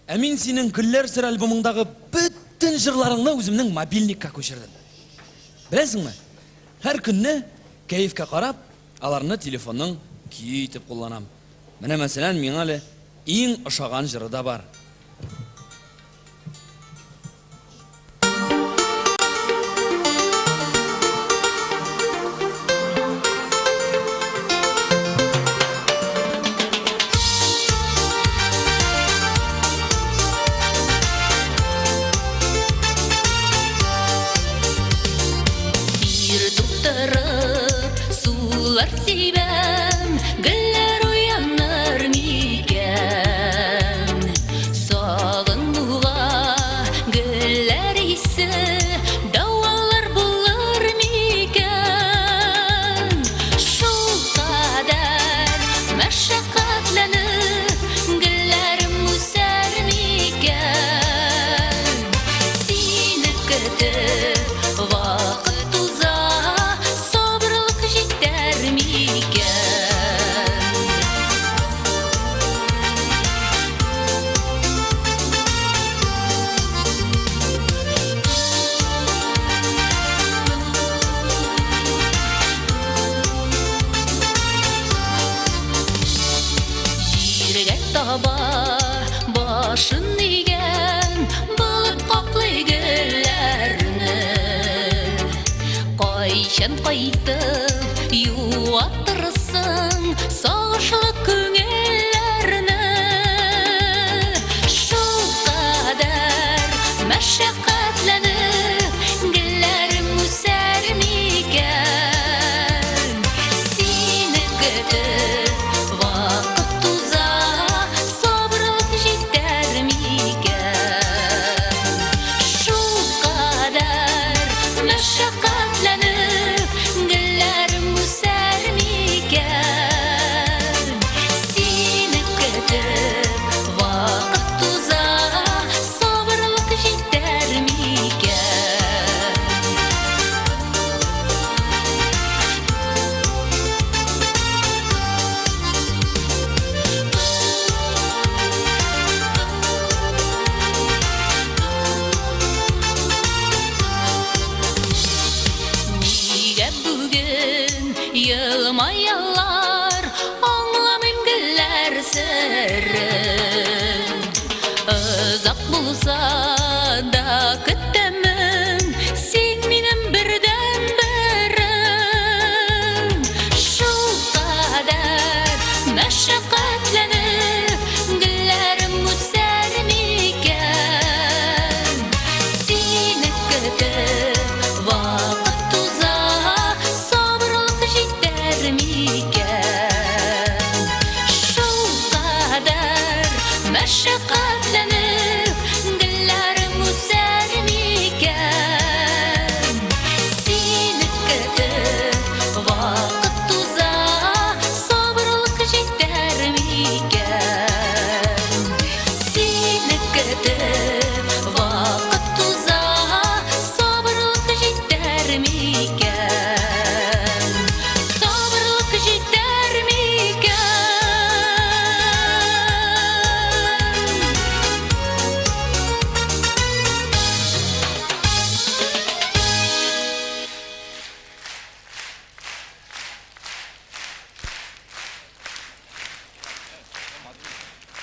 ә мин синең Гөлләр сер альбомыңдагы бөтен җырларыңны үземнең мобильникка күчердем. Беләсеңме? Һәр көнне кәефкә карап, аларны телефонның көе итеп кулланам. Менә мәсәлән, миңа әле иң ошаган җыры да бар. Ир туктырып, сулар сибәм, гөлләр уяныр микән? Сагынуга гөлләр исе дәвалар булыр микән? Шул кадәр мәшәкатьләнеп, гөлләрем үсәр микән? Сине көтеп вакыт уза, сабырлык җитәр микән? Җиргә таба башын игән болыт каплый гөлләрне. Кайчан кайтып юатырсың сагышлы күңелләрне? Шул кадәр мәшәкатьләнеп гөлләрем үсәр микән? Сине көтеп вакыт уза, сабырлык җитәр микән? Рәхәтләнеп, гөлләрем үсәр микән? Сине көтеп, вакыт туза, сабырлык җитәр микән? Сине көтеп, вакыт туза, сабырлык җитәр микән? Сабырлык җитәр микән?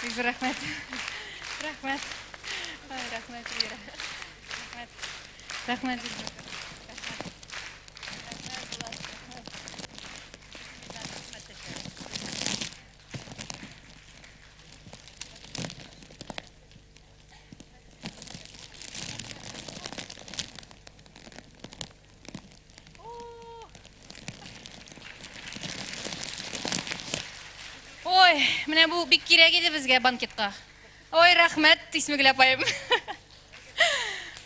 Бик зур рәхмәт. Рәхмәт. Ай, рәхмәт, Вера. Рәхмәт. Рәхмәт. бик зур. Рәхмәт. Рәхмәт, Булат, рәхмәт. Ой, менә бу бик кирәк иде безгә банкетка. Ой, рәхмәт, Исмегөл апаем.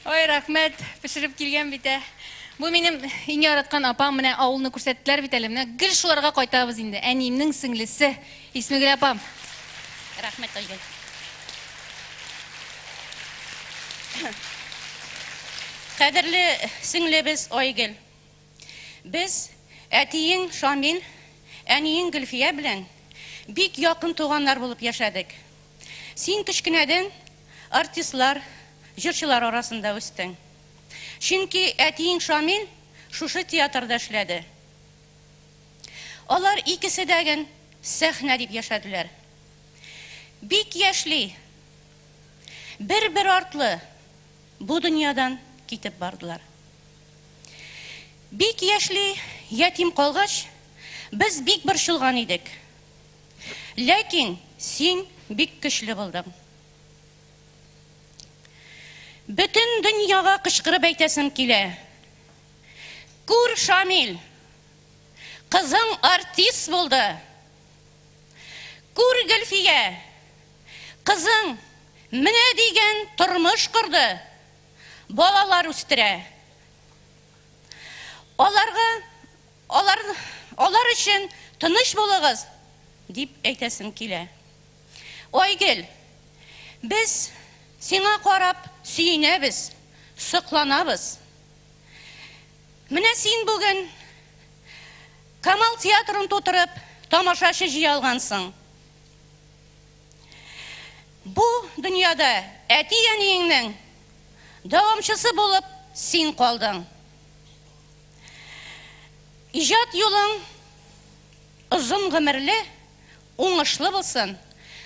Ой, рәхмәт, пешереп килгән бит ә. Бу минем иң яраткан апам, менә авылны күрсәттеләр бит әле. Менә гел шуларга кайтабыз инде. Әниемнең сеңлесе Исмегөл апам. Рәхмәт, Айгөл. Кадерле сеңлебез Айгөл. Без әтиең Шамил, әниең Гөлфия белән бик якын туганнар булып яшәдек. Син кечкенәдән артистлар, җырчылар арасында үстең. Чөнки әтиең Шамил шушы театрда эшләде. Алар икесе дә ген сәхнә дип яшәделәр. Бик яшьли, бер-бер артлы бу дөньядан китеп бардылар. Бик яшьли ятим калгач, без бик борчылган идек. Ләкин син бик көчле булдың. Бөтен дөньяга кычкырып әйтәсем килә. Күр, Шамил, кызың артист булды. Күр, Гөлфия, кызың менә дигән тормыш корды, балалар үстерә. Аларга, алар, алар өчен тыныч булыгыз, дип әйтәсем килә. Айгөл, без сиңа карап сөенәбез, сокланабыз. Менә син бүген Камал театрын тутырып, тамашачы җыя алгансың. Бу дөньяда әти-әниеңнең дәвамчысы булып син калдың. Иҗат юлың озын гомерле, уңышлы булсын.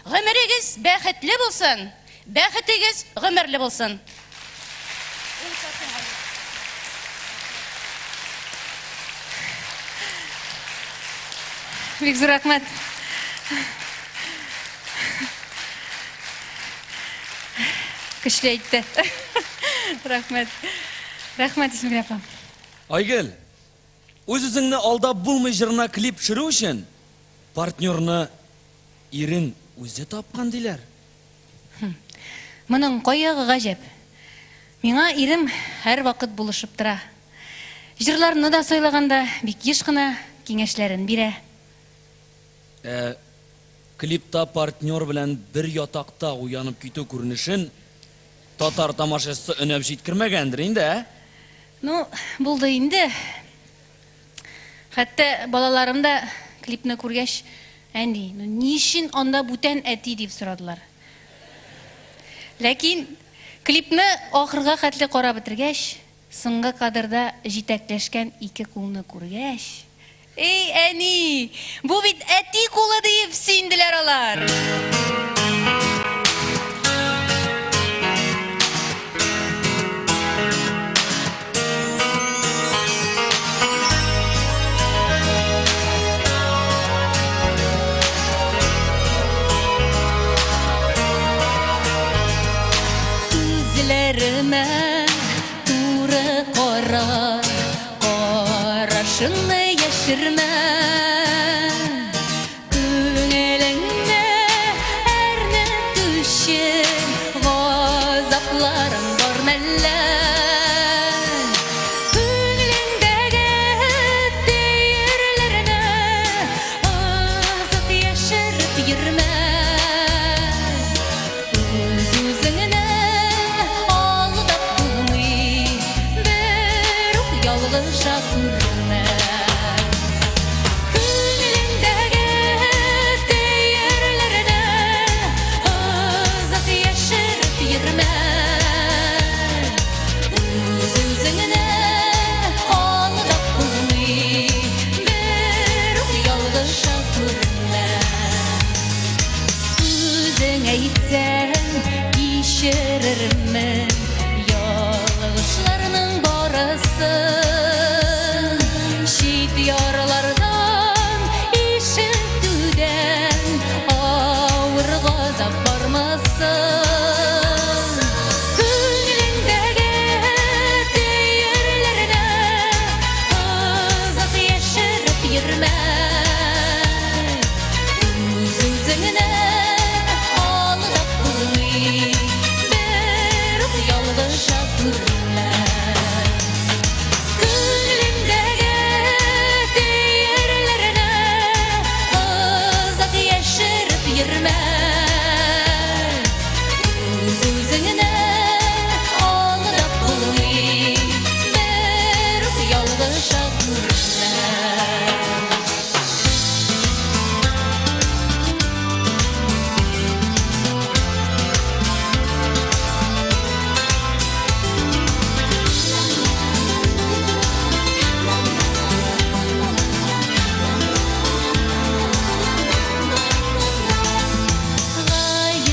Гомерегез бәхетле булсын, бәхетегез гомерле булсын. Бик зур рәхмәт. Көчле әйтте. Рәхмәт. Рәхмәт, Исмәгыйль апа. Айгөл, үз-үзеңне алдап булмый җырына клип төшерү өчен партнерны ирең үзе тапкан диләр. Моның кай ягы гаҗәп? Миңа ирем һәрвакыт булышып тора. Җырларны да сайлаганда бик еш кына киңәшләрен бирә. Ә клипта партнер белән бер ятакта уянып китү күренешен татар тамашачысы өнәп җиткермәгәндер инде, ә? Ну, булды инде. Хәтта балаларым да клипны күргәч, Әни, ну ни өчен анда бүтән әти дип сорадылар. Ләкин клипны ахырга хәтле карап бетергәч, Соңгы кадрда җитәкләшкән ике кулны күргәч, Эй, әни, бу бит әти кулы диеп сөенделәр алар. Күзләремә Туры кара, карашыңны яшермә. Күңелеңне әрнетүче Газапларың бар мәллә? Күңелеңдәге төерләрне озак яшереп йөрмә. Үз-үзеңне алдап булмый, берүк ялгыша күрмә. Күңелеңдәге төерләрне озак яшереп йөрмә. Үз-үзеңне алдап булмый, берүк ялгыша күрмә. Үзең әйтсәң, кичерермен ялгышларның барысын. Чит ярлардан ишетүдән авыр газап бармасын. Күңелеңдәге төерләрне озак яшереп йөрмә. Үз-үзеңне алдап булмый, берүк ялгыша күрмә. Күңелеңдәге төерләрне озак яшереп йөрмә. Үз-үзеңне алдап булмый, берүк ялгыша күрмә.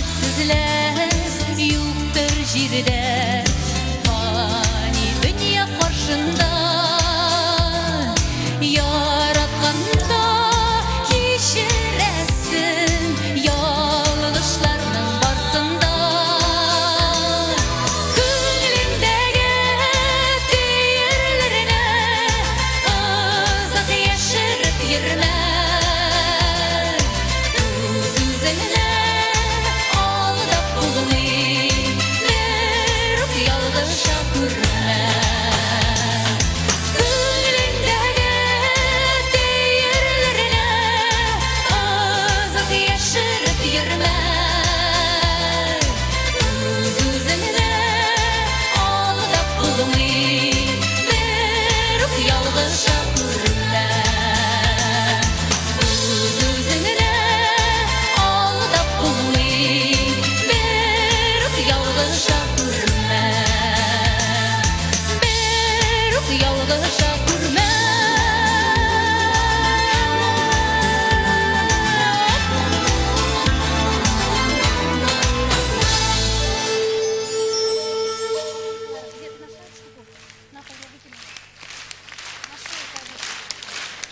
Гаепсезләр юктыр җирдә, фани дөнья каршында. Яратканда кичерәсең ялгышларның барсын да. Күңелеңдәге төерләрне озак яшереп йөрмә. Үз-үзеңне алдап булмый, берүк ялгыша күрмә. Күңелеңдәге төерләрне озак яшереп йөрмә. Үз-үзеңне алдап булмый, берүк ялгыша күрмә. Үз-үзеңне алдап булмый, берүк ялгыша күрмә. Берүк ялгыша күрмә.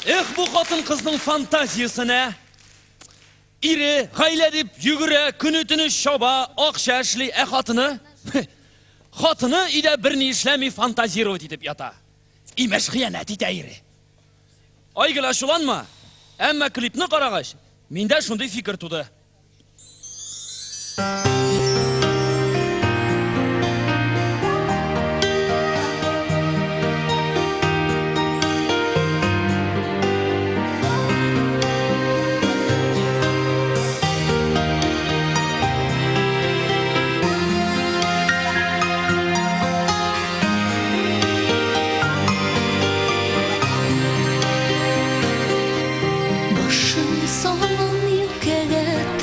Эх, бу хатын-кызның фантазиясенә! Ире, гаилә дип йөгерә, көне-төне чаба, акча эшли, ә хатыны? Хатыны өйдә берни эшләми, фантазировать итеп ята. Имеш, хыянәт итә ире. Айгөл, ачуланма, әмма клипны карагач, миндә шундый фикер туды. Башым салам юкәгә.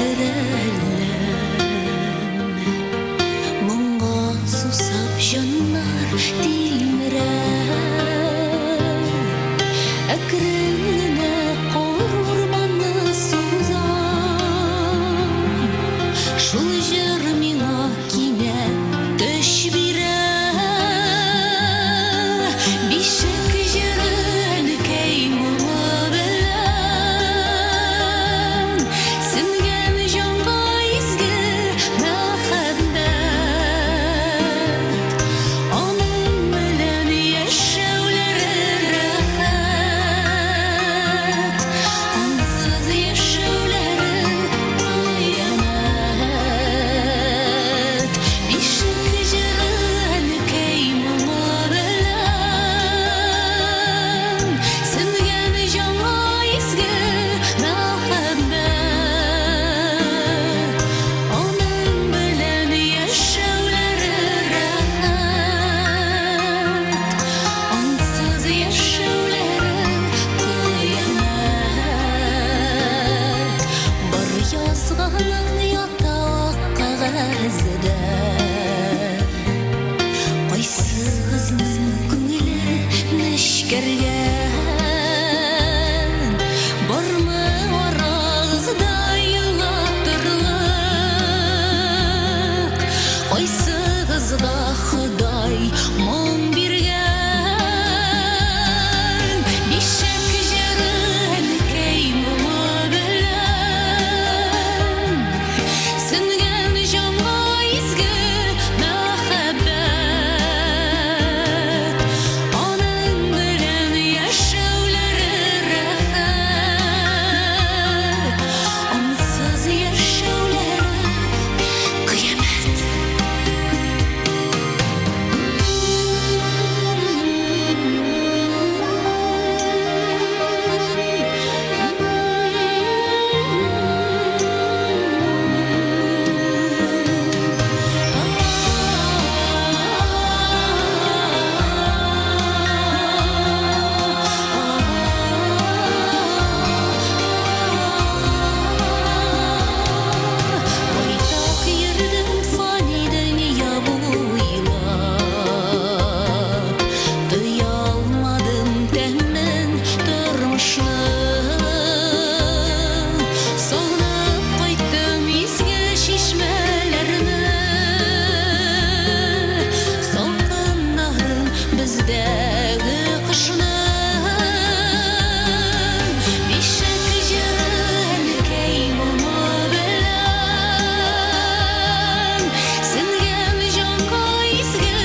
Бездә кайсыгызның күңеле нечкәргән? Бармы арагызда елатырлык? Кайсыгызга Ходай моң биргән? Бишек җыры әнкәй моңы белән Сеңгән җанга изге мәхәббәт. Аның белән яшәүләре рәхәт, Ансыз яшәүләре кыямәт. Байтак йөрдем фани дөнья буйлап, Тоялмадым тәмен тормышның. Сагынып кайттым изге чишмәләрне, Салкыннарын бездәге кышның. Бишек җыры әнкәй моңы белән Сеңгән җанга изге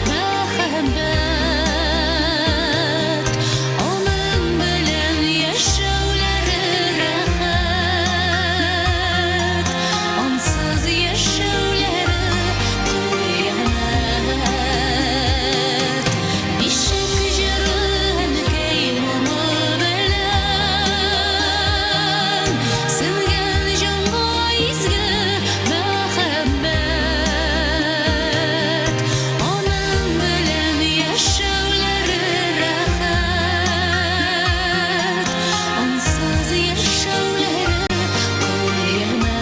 мәхәббәт. Аның белән яшәүләре рәхәт, Ансыз яшәүләре кыямәт. Бишек җыры әнкәй моңы белән Сеңгән җанга изге мәхәббәт. Аның белән яшәүләре рәхәт, Ансыз яшәүләре кыямәт.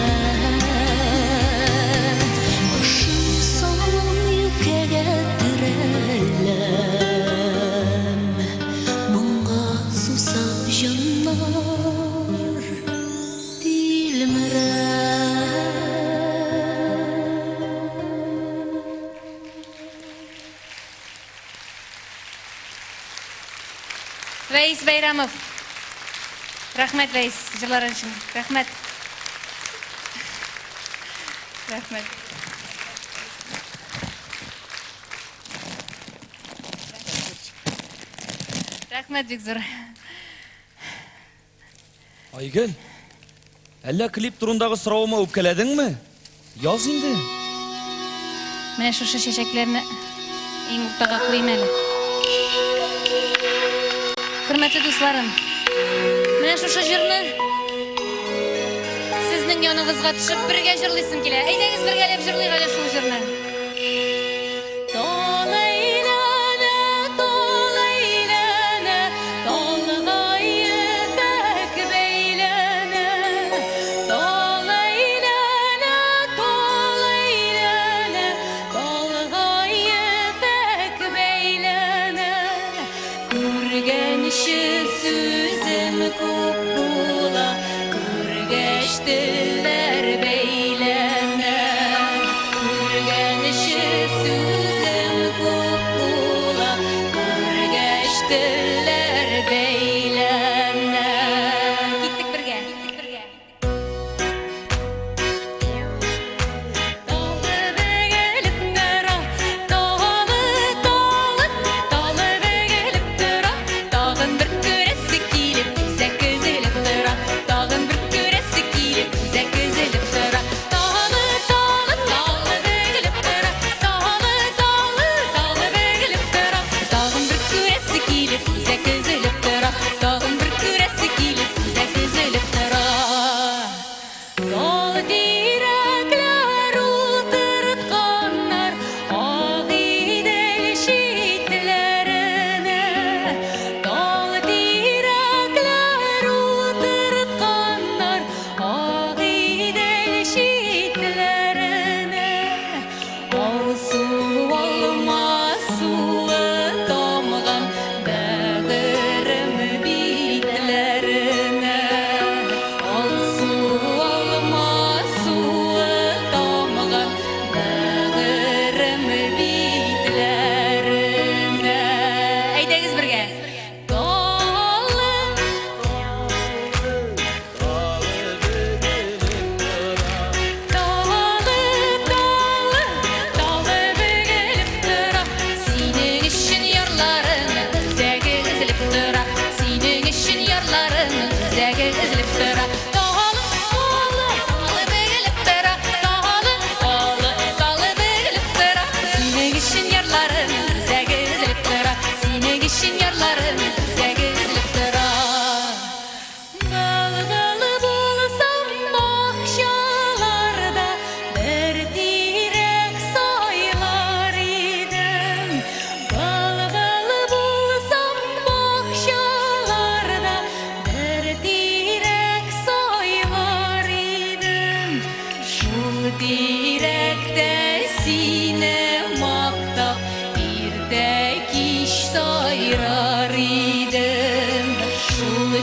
Башым салам юкәгә терәләм, Моңга сусап җаннар тилмерә. Вәис Бәйрәмов. Рәхмәт, Вәис, җырларың өчен. Рәхмәт. Рәхмәт. Рәхмәт бик зур. Айгөл, әллә клип турындагы соравыма үпкәләдеңме? Яз инде. Менә шушы чәчәкләрне иң уртага куйым әле. Хөрмәтле дусларым, менә шушы җырны сезнең яныгызга төшеп бергә җырлыйсым килә. Әйдәгез бергәләп җырлыйк әле шул җырны. Тал әйләнә, тал әйләнә, талга ефәк бәйләнә. Тал әйләнә, тал әйләнә, талга ефәк бәйләнә. Күргәнче сүзем күп була, күргәч телләр бәйләнә. Күргәнче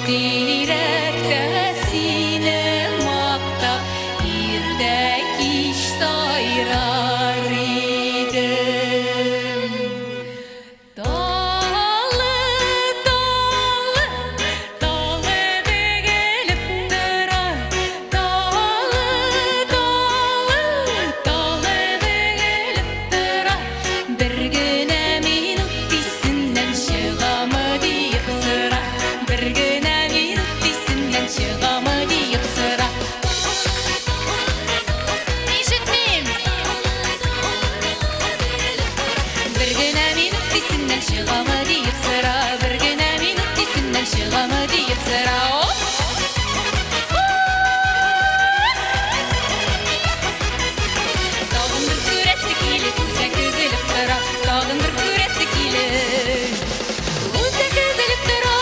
Тирәктә сине мактап, ирдә кич сайрар идем. Талы, талы, талы бөгелеп тора. Талы, талы, талы бөгелеп тора. Бер генә минут исеннән чыгамы диеп сора. Бер генә минут исеннән чыгамы диеп сора. Ишетмим. Бер генә минут исеннән чыгамы диеп сора. Бер генә минут исеннән чыгамы диеп сора. Оп! Тагын бер күрәсе килеп, үзәк өзелеп тора. Тагын бер күрәсе килеп, үзәк өзелеп тора.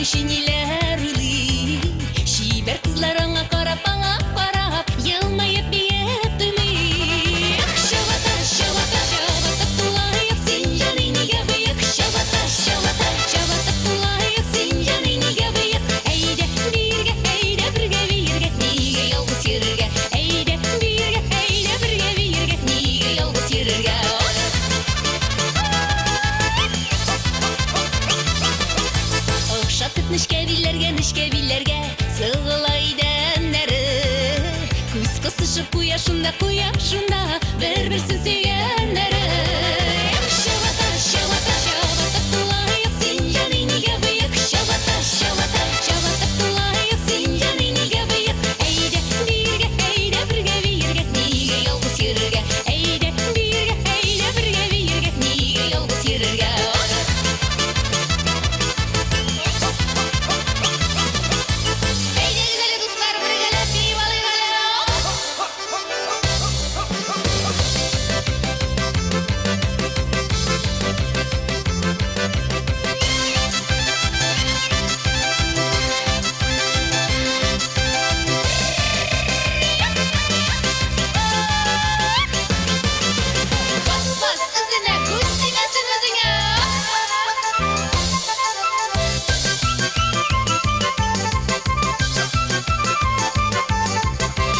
Баянчы ниләр уйлый? Чибәр кызлар аңа карап, аңа карап, елмаеп биеп туймый. Эх, чабата, чабата, чабата тулаек, син җаный нигә боек? Чабата, чабата, чабата тулаек, син җаный нигә боек? Әйдә, биергә, әйдә бергә биергә, нигә ялгыз йөрергә? Әйдә, биергә, әйдә бергә биергә, нигә ялгыз йөрергә? Охшатып нечкә билләргә, нечкә билләргә Сыгыла идәннәре. Күз кысышып куя шунда, куя шунда Бер-берсен сөйгәннәре. Эх, чабата, чабата, чабата тулаек, син җаный нигә боек? Чабата, чабата, чабата тулаек, син җаный нигә боек? Әйдә, биергә, әйдә бергә биергә, нигә ялгыз йөрергә? Әйдә, биергә, әйдә бергә биергә, нигә ялгыз йөрергә? Әйдәгез әле, дуслар, бергәләп биеп алыйк әле. Бас, бас, эзенә, күз тимәсен үзеңә.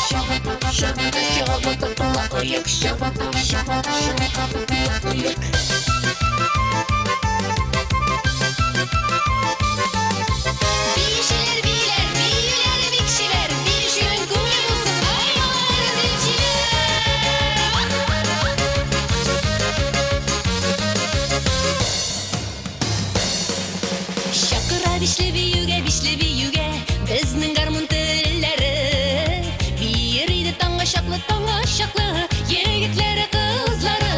Чабата, чабата, чабата, тулаек, чабата, чабата, чабата, тулаек. Биючеләр бииләр, биюләре бик чибәр, биюченең күңеле булсын, ай, малайлар, зилчеләр. Чакыра бишле биюгә, бишле биюгә безнең гармун телләре. Биер иде таңга чаклы, таңга чаклы егетләре, кызлары.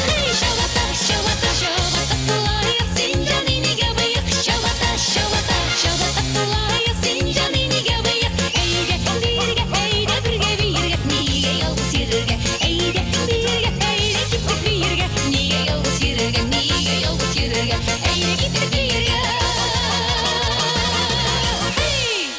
Хей, чабата, чабата, чабата тулаек, син җаный нигә боек? Чабата, чабата, чабата тулаек, син җаный нигә боек? Әйдә, биергә, әйдә бергә биергә, нигә ялгыз йөрергә? Әйдә, биергә, әйдә киттек биергә, нигә ялгыз йөрергә, нигә ялгыз йөрергә? Әйдә киттек биергә. Хей!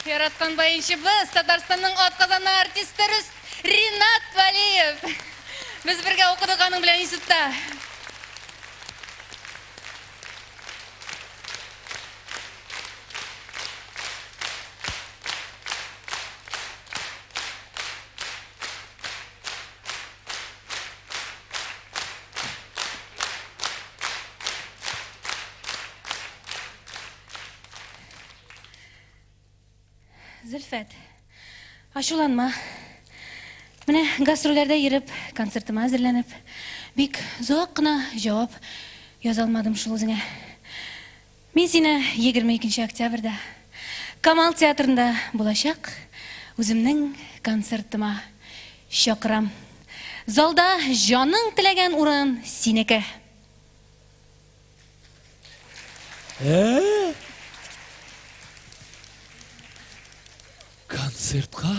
Яраткан баянчыбыз, Татарстанның атказанган артисты Ринат Вәлиев. Без бергә укыдык аның белән институтта. Зөлфәт, ачуланма. Менә гастрольләрдә йөреп, концертыма әзерләнеп, бик озак кына җавап яза алмадым шул үзеңә. Мин сине 22 октябрьдә Камал театрында булачак үземнең концертыма чакырам. Залда җаның теләгән урын синеке. Ә? Концертка?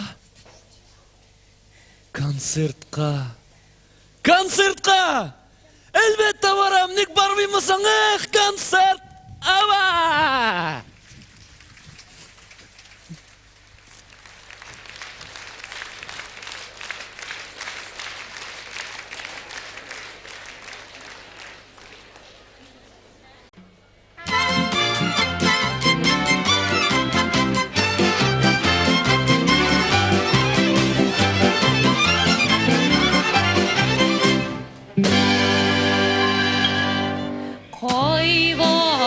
Концертка? Концертка! Әлбәттә барам, ник бармыймы соң? Эх, концерт! Ава! Кайвакыт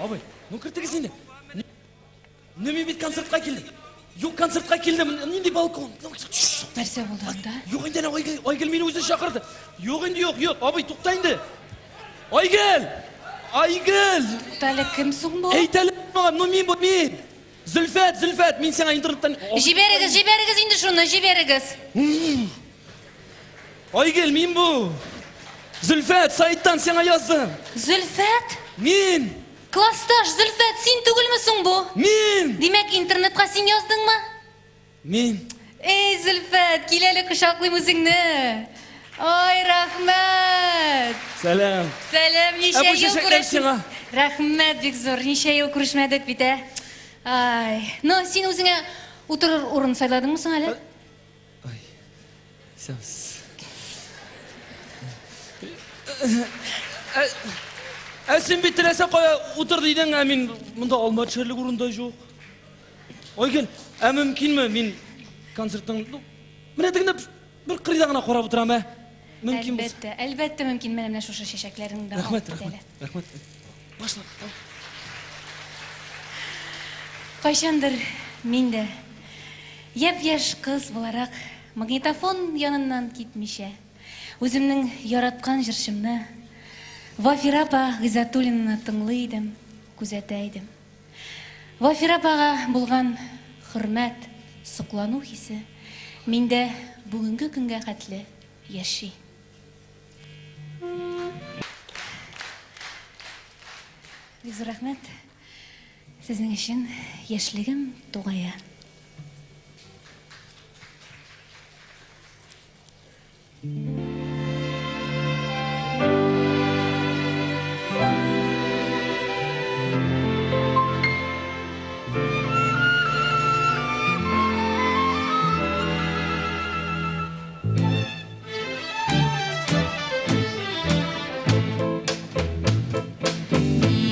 Абый, ну кертегез инде. Ну мин бит концертка килдем. Юк, концертка килдем. Нинди балкон? Нәрсә булды анда? Юк инде, әнә Айгөл, Айгөл мине үзе чакырды. Юк инде, юк, юк. Абый, тукта инде. Айгөл! Айгөл! Тукта әле, кем соң бу? Әйт әле миңа, ну мин бу, мин. Зөлфәт, Зөлфәт, мин сиңа интернеттан... Җибәрегез, җибәрегез инде шуны, җибәрегез. Айгөл, мин бу. Зөлфәт, сайттан сиңа яздым. Зөлфәт? Мин. Классташ, Зөлфәт, син түгелме соң бу? Мин. Димәк, интернетка син яздыңмы? Мин. Эй, Зөлфәт, кил әле кочаклыйм үзеңне. Ай, рәхмәт. Сәлам. Сәлам, ничә Ә бу ел чәчәкләр күрешмәдек. сиңа. Рәхмәт бик зур, ничә ел күрешмәдек бит, ә? Ай, ну, син үзеңә утырыр урын сайладыңмы соң әле? Ай, сәмс. Ә, ә син бит теләсә кая утыр дидең, ә мин монда алма төшәрлек урында юк. Айгөл, ә мөмкинме мин концертның, ну, менә тегендә бер кырыйда гына карап утырам, ә? Мөмкин булса. Әлбәттә, әлбәттә мөмкин. Менә менә шушы чәчәкләреңне дә Рәхмәт, алып кит рәхмәт, әле. рәхмәт. Башла. Кайчандыр мин дә япь-яшь кыз буларак магнитофон яныннан китмичә, үземнең яраткан җырчымны Вафира апа Гыйззәтуллинаны тыңлый идем, күзәтә идем. Вафира апага булган хөрмәт, соклану хисе миндә бүгенге көнгә хәтле яши. Бик зур рәхмәт. Сезнең өчен яшьлегем тугая.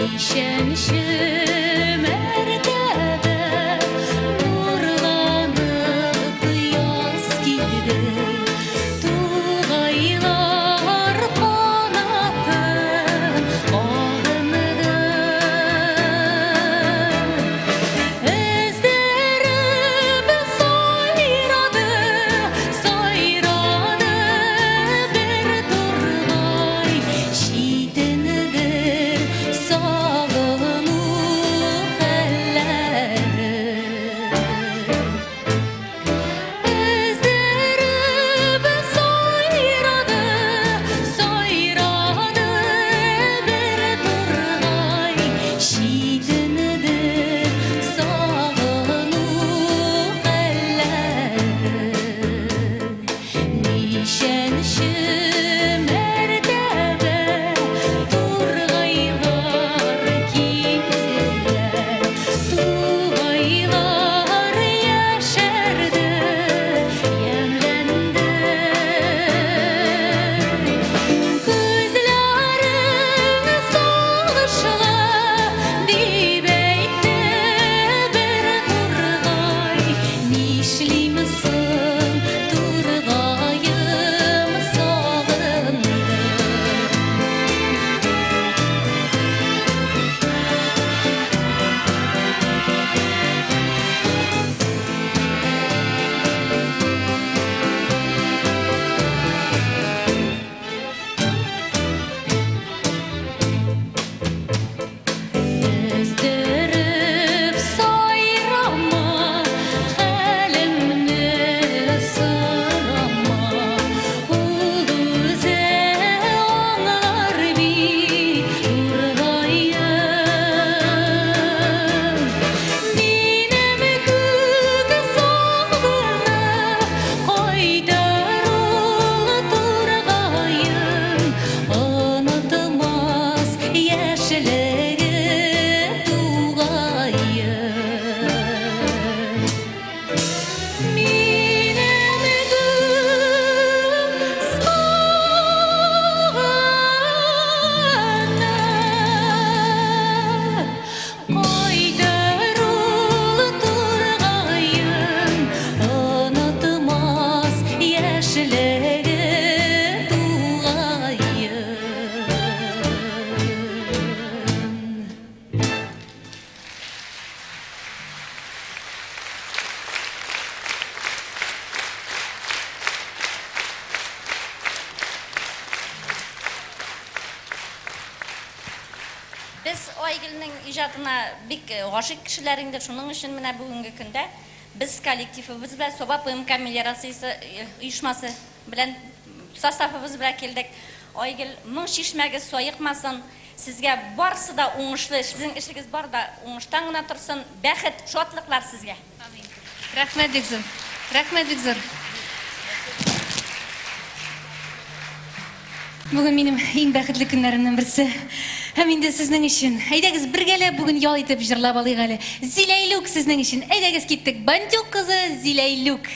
Ничәнче мәртәбә нурланып яз килде, тугайлар канатын агынды. Эзләрем сайрады, сайрады бер тургай, читендер сагыну. Без Айгөлнең иҗатына бик гашыйк кешеләр инде, шуның өчен менә бүгенге көндә без коллективыбыз белән, Саба ПМК мелиорациясе оешмасы белән составыбыз белән килдек. Айгөл, моң чишмәгез саекмасын, сезгә барысы да уңышлы, сезнең эшегез бар да уңыштан гына торсын, бәхет, шатлыклар сезгә! Амин. Рәхмәт бик зур. Рәхмәт бик зур. Бүген минем иң бәхетле көннәремнең берсе. Һәм инде сезнең өчен. Әйдәгез, бергәләп бүген ял итеп җырлап алыйк әле. Зиләйлүк сезнең өчен. Әйдәгез, киттек. Бандюк кызы Зиләйлүк.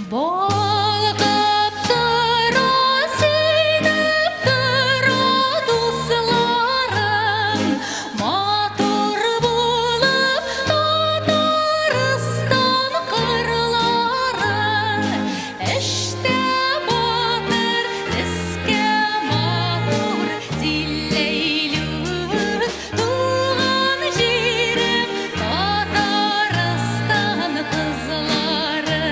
Балкып тора, сөенеп тора дусларым, Матур булып Татарстан кырлары. Эштә батыр, төскә матур Зилләйлүк, туган җирем, Татарстан кызлары.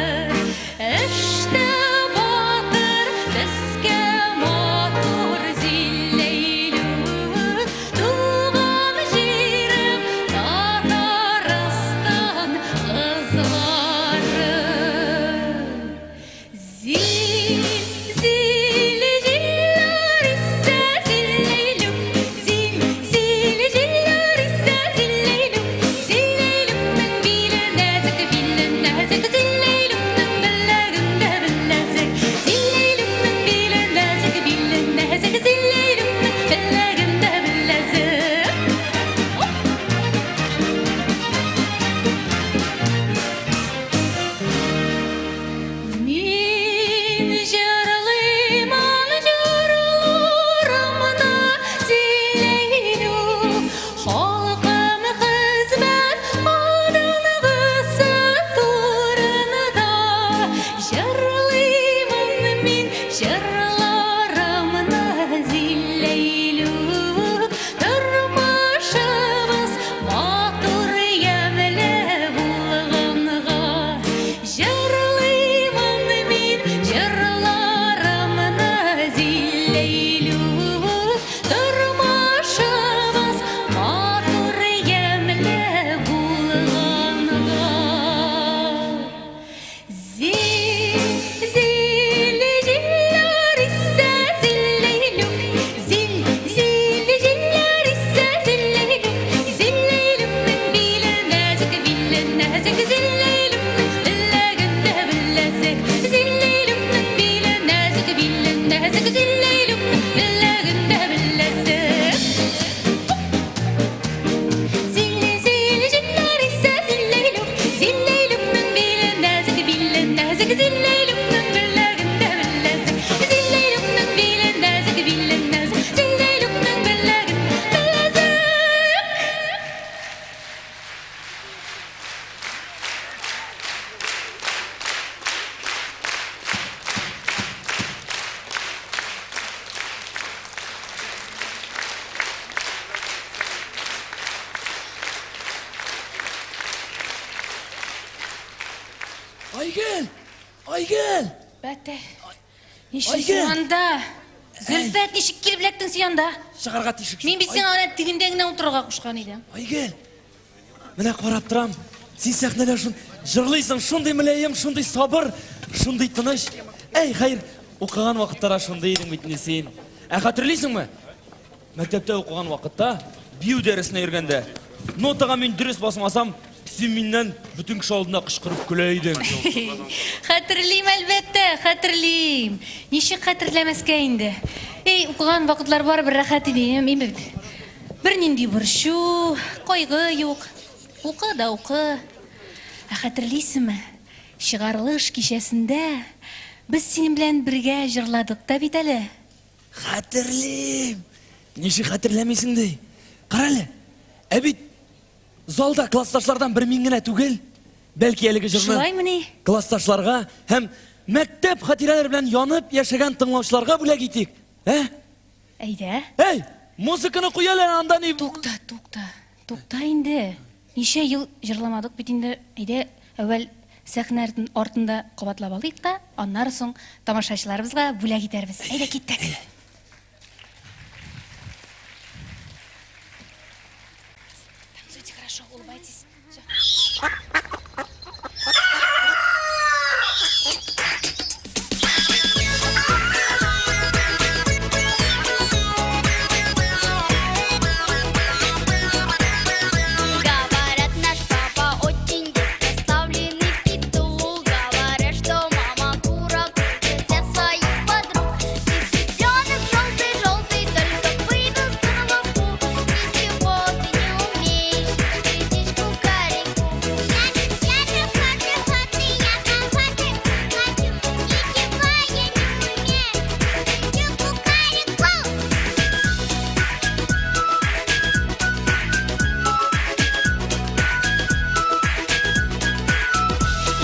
Эштә батыр, төскә матур Зилләйлүк, туган җирем, Татарстан кызлары. Зил, зил, җилләр исә, зилләйлүк, зил, зил, җилләр исә, зилләйлүк, зилләйлүкнең биле нәзек, биле нәзек, зилләйлүкнең беләгендә беләзек, зилләйлүкнең биле нәзек, биле нәзек, зилләйлүкнең беләгендә беләзек. Мин җырлыймын җырларымны Зиләйлүк, халкым хезмәт алдынгысы турында. Җырлыймын мин җырларымны Зиләйлүк, тормышыбыз матур ямьле булганга. Җырлыймын мин җырларымны Зилләйлүк, тормышыбыз матур ямьле булганга. Зил, зил, җилләр исә, зилләйлүк, зил, зил, җилләр исә, зилләйлүк, зилләйлүкнең биле нәзек, биле нәзек, зилләйлүкнең беләгендә беләзек, зилләйлүкнең биле нәзек, биле нәзек, зилләйлүкнең беләгендә беләзек. Зилли, зилли, җилләр исә, зилләйлүк, зилләйлүкнең биле нәзек, биле нәзек, зилләйлүкнең беләгендә беләзек, зилләйлүкнең биле нәзек, биле нәзек, зилләйлүкнең беләгендә беләзек. Айгөл! Айгөл! Бәтә. Нишлисең анда? Зөлфәт, ничек килеп эләктең син анда? Чыгарга тишек. Мин бит сиңа әнә тегендә генә утырырга кушкан идем. Айгөл! Менә карап торам. Син сәхнәдә шун җырлыйсың, шундый мөлаем, шундый сабыр, шундый тыныч. Әй, хәер, укыган вакытта да шундый идең бит инде син. Ә хәтерлисеңме? Мәктәптә укыган вакытта, бию дәресенә йөргәндә, нотага мин дөрес басмасам, син миннән бөтен кеше алдында кычкырып көлә идең. Хәтерлим, әлбәттә, хәтерлим. Ничек хәтерләмәскә инде? Эй, укыган вакытлар барыбер рәхәт иде, мин бит. Бернинди борчу, кайгы юк. Укы да укы. Ә хәтерлисеңме, чыгарылыш кичәсендә без синең белән бергә җырладык та бит әле. Хәтерлим! Ничек хәтерләмисең ди? Карале, ә бит залда классташлардан бер мин генә түгел. Бәлки әлеге җырны Шулаймыни? классташларга һәм мәктәп хатирәләре белән янып яшәгән тыңлаучыларга бүләк итик, ә? Әйдә. Әй, музыканы куй әле, анда ни... Тукта, тукта. Тукта инде. Ничә ел җырламадык бит инде. Әйдә, әүвәл сәхнә артында кабатлап алыйк та, аннары соң тамашачыларыбызга бүләк итәрбез. Әйдә, киттек. Танцуйте хорошо, улыбайтесь. Всё. Говорят, наш папа очень поставленный петух. Говорят, что мама кура крутит всех своих подруг. Ты цыпленок желтый-желтый, только выбил скорлупу. Ничего ты не умеешь, кричишь кукареку. Я цыпленок желтый-желтый, я конфеты хочу. Ничего я не умею, кричу кукареку.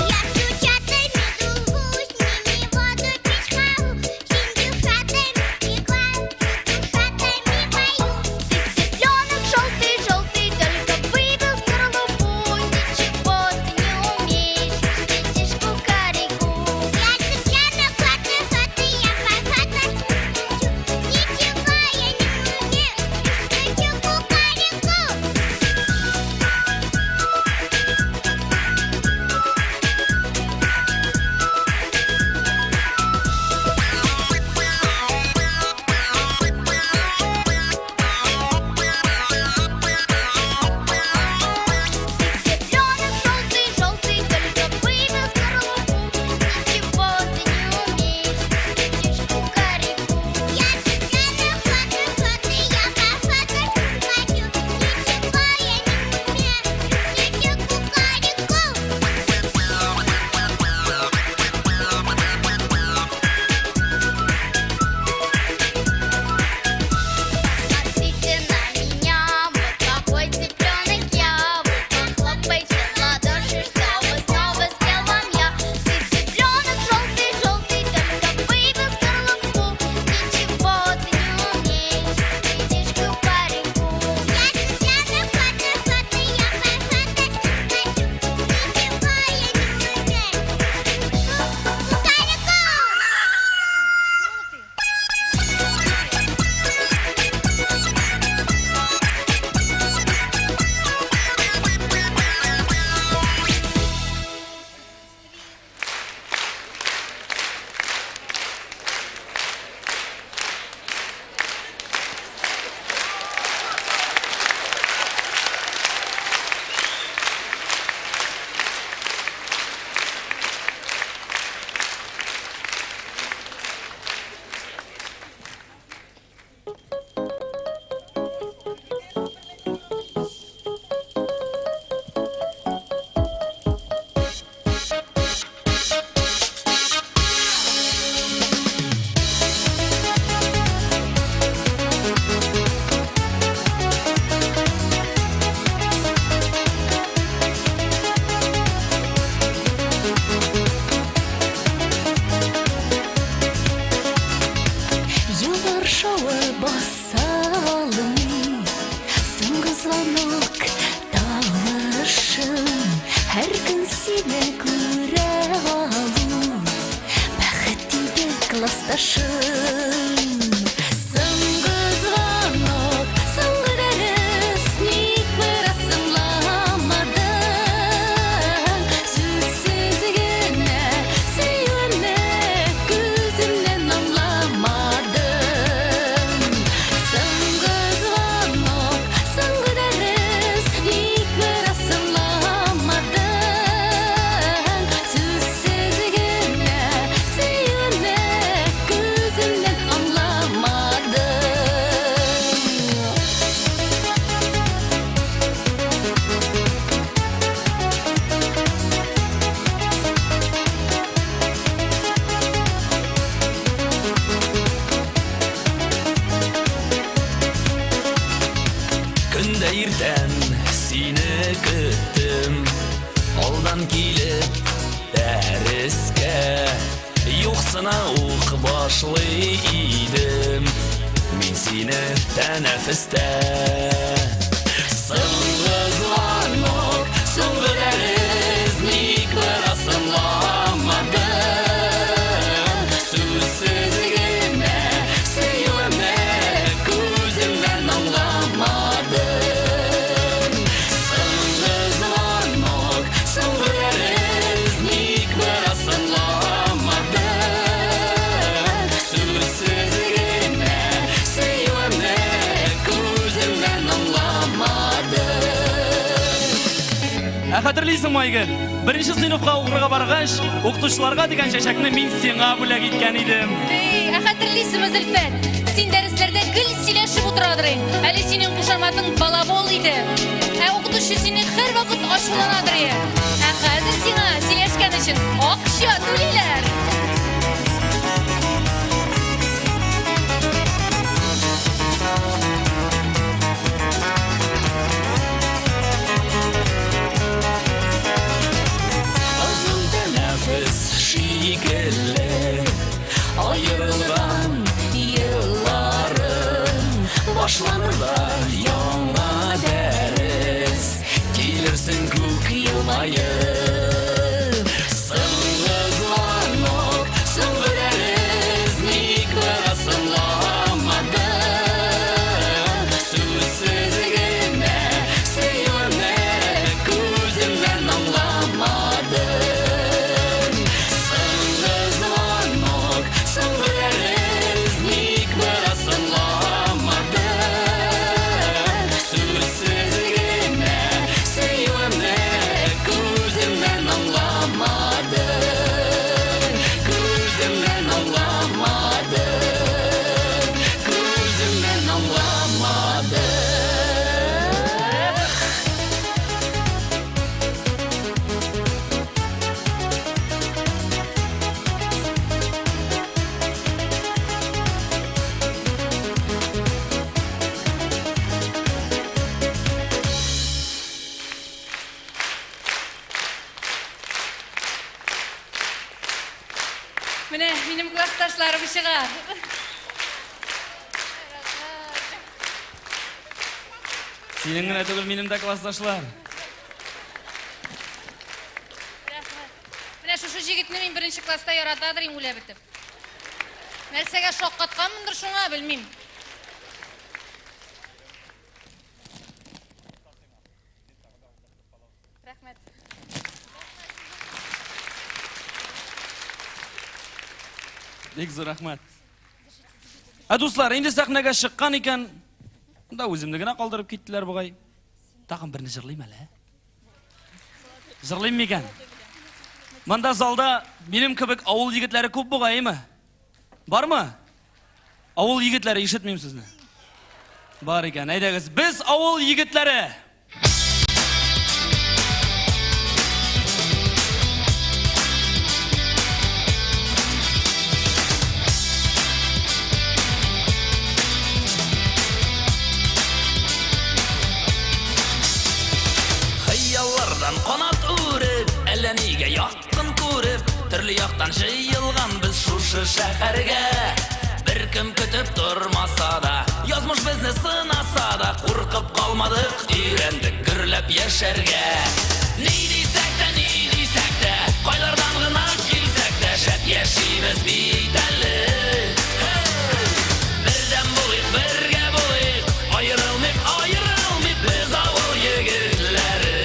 Я с утятами дугу, с ними воду пить хаву, с индюшатами играю, с петушатами пою. Ты цыпленок желтый-желтый, только выбил скорлупу. Ничего ты не умеешь, кричишь кукареку. Я цыпленок желтый-желтый, я конфеты хочу. Ничего я не умею, кричу кукареку. Цыпленок желтый-желтый, только выбил скорлупу. Ничего ты не умеешь, кричишь кукареку. Я цыпленок желтый-желтый, я конфеты хочу. Ничего я не умею, кричу кукареку. Смотрите на меня, вот какой цыпленок я. Вы похлопайте в ладоши, чтобы снова спел вам я. Ты цыпленок желтый-желтый, только выбил скорлупу. Ничего ты не умеешь, кричишь кукареку. Я цыпленок желтый-желтый, я конфеты хочу. Ничего я не умею, кукареку. Еллар шавы баса алмый Соңгы звонок тавышын Һәр көн сине күрә алу Бәхет иде классташым Соңгы звонок, соңгы дәрес Ник бераз соңламадың Сүзсез генә сөюемне күземнән аңламадың. Соңгы звонок, соңгы дәрес, ник бераз соңламадың? Сүзсез генә сөюемне күземнән аңламадың. Көн дә иртән сине көттем Алдан килеп дәрескә Юксына ук башлый идем Мин сине тәнәфестә Соң хәтерлисеңме, Айгөл? Беренче сыйныфка укырга баргач, укытучыларга дигән чәчәкне мин сиңа бүләк иткән идем. Эй, ә хәтерлисеңме, Зөлфәт? Син дәресләрдә гел сөйләшеп утырадыр инде. Әле синең кушаматың балабол иде. Ә укытучы сине һәрвакыт ачуланадыр иде. Ә хәзер сиңа сөйләшкән өчен акча түлиләр. Озын тәнәфес шикелле Аерылган елларым Башланыр да яңа дәрес Килерсең күк елмаеп Соңгы звонок, соңгы дәрес Ник бераз соңламадың Сүзсез генә сөюемне Күземнән аңламадың Соңгы звонок, соңгы дәрес Ник бераз соңламадың Сүзсез генә сөюемне Күземнән аңламадың Күземнән аңламадың Күземнән аңламадың. Менә минем классташларым чыга. Синең генә түгел, минем дә классташлар. Менә шушы җегетне мин беренче класста яратадыр инде үлә бетеп. Нәрсәгә шаккатканмындыр шуңа, белмим. Рәхмәт. Бик зур рәхмәт. Ә дуслар, инде сәхнәгә чыккан икән, да үземне генә калдырып киттеләр бугай. Тагын берне җырлыйм әле. Җырлыйм микән? Монда залда минем кебек авыл егетләре күп бугай, әйме? Бармы? Авыл егетләре, ишетмим сезне. Бар икән. Әйдәгез, без авыл егетләре. Хыяллардан канат үреп, әллә нигә якын күреп, төрле яктан җыелган без шушы шәһәргә. Беркем көтеп тормаса да, язмыш безне сынаса да, куркып калмадык, өйрәндек гөрләп яшәргә. Ни дисәк тә, ни дисәк тә, кайлардан гына килсәк тә, шәп яшибез бит әле. Бердәм булыйк, бергә булыйк, аерылмыйк, аерылмыйк, без авыл егетләре.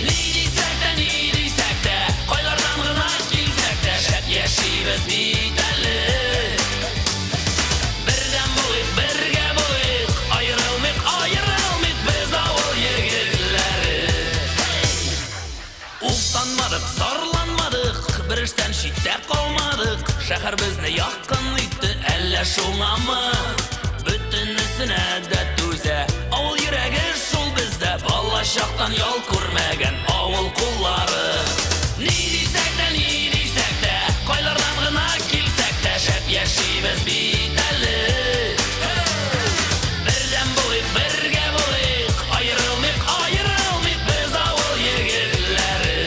Ни дисәк тә, ни дисәк тә, кайлардан гына килсәк тә, шәп яшибез бит әле. Бердәм булыйк, бергә булыйк, аерылмыйк, аерылмыйк, без авыл егетләре. Уфтанмадык, зарланмадык, бер эштән читтә калмадык. Шәһәр безне якын итте, әллә шуңамы? Бөтенесенә дә түзә, авыл йөрәге шул бездә. Бала чактан ял күрмәгән авыл куллары. Ни дисәк тә, ни дисәк тә, кайлардан гына килсәк тә, шәп яшибез бит әле. Бердәм булыйк, бергә булыйк, аерылмыйк, аерылмыйк, без авыл егетләре.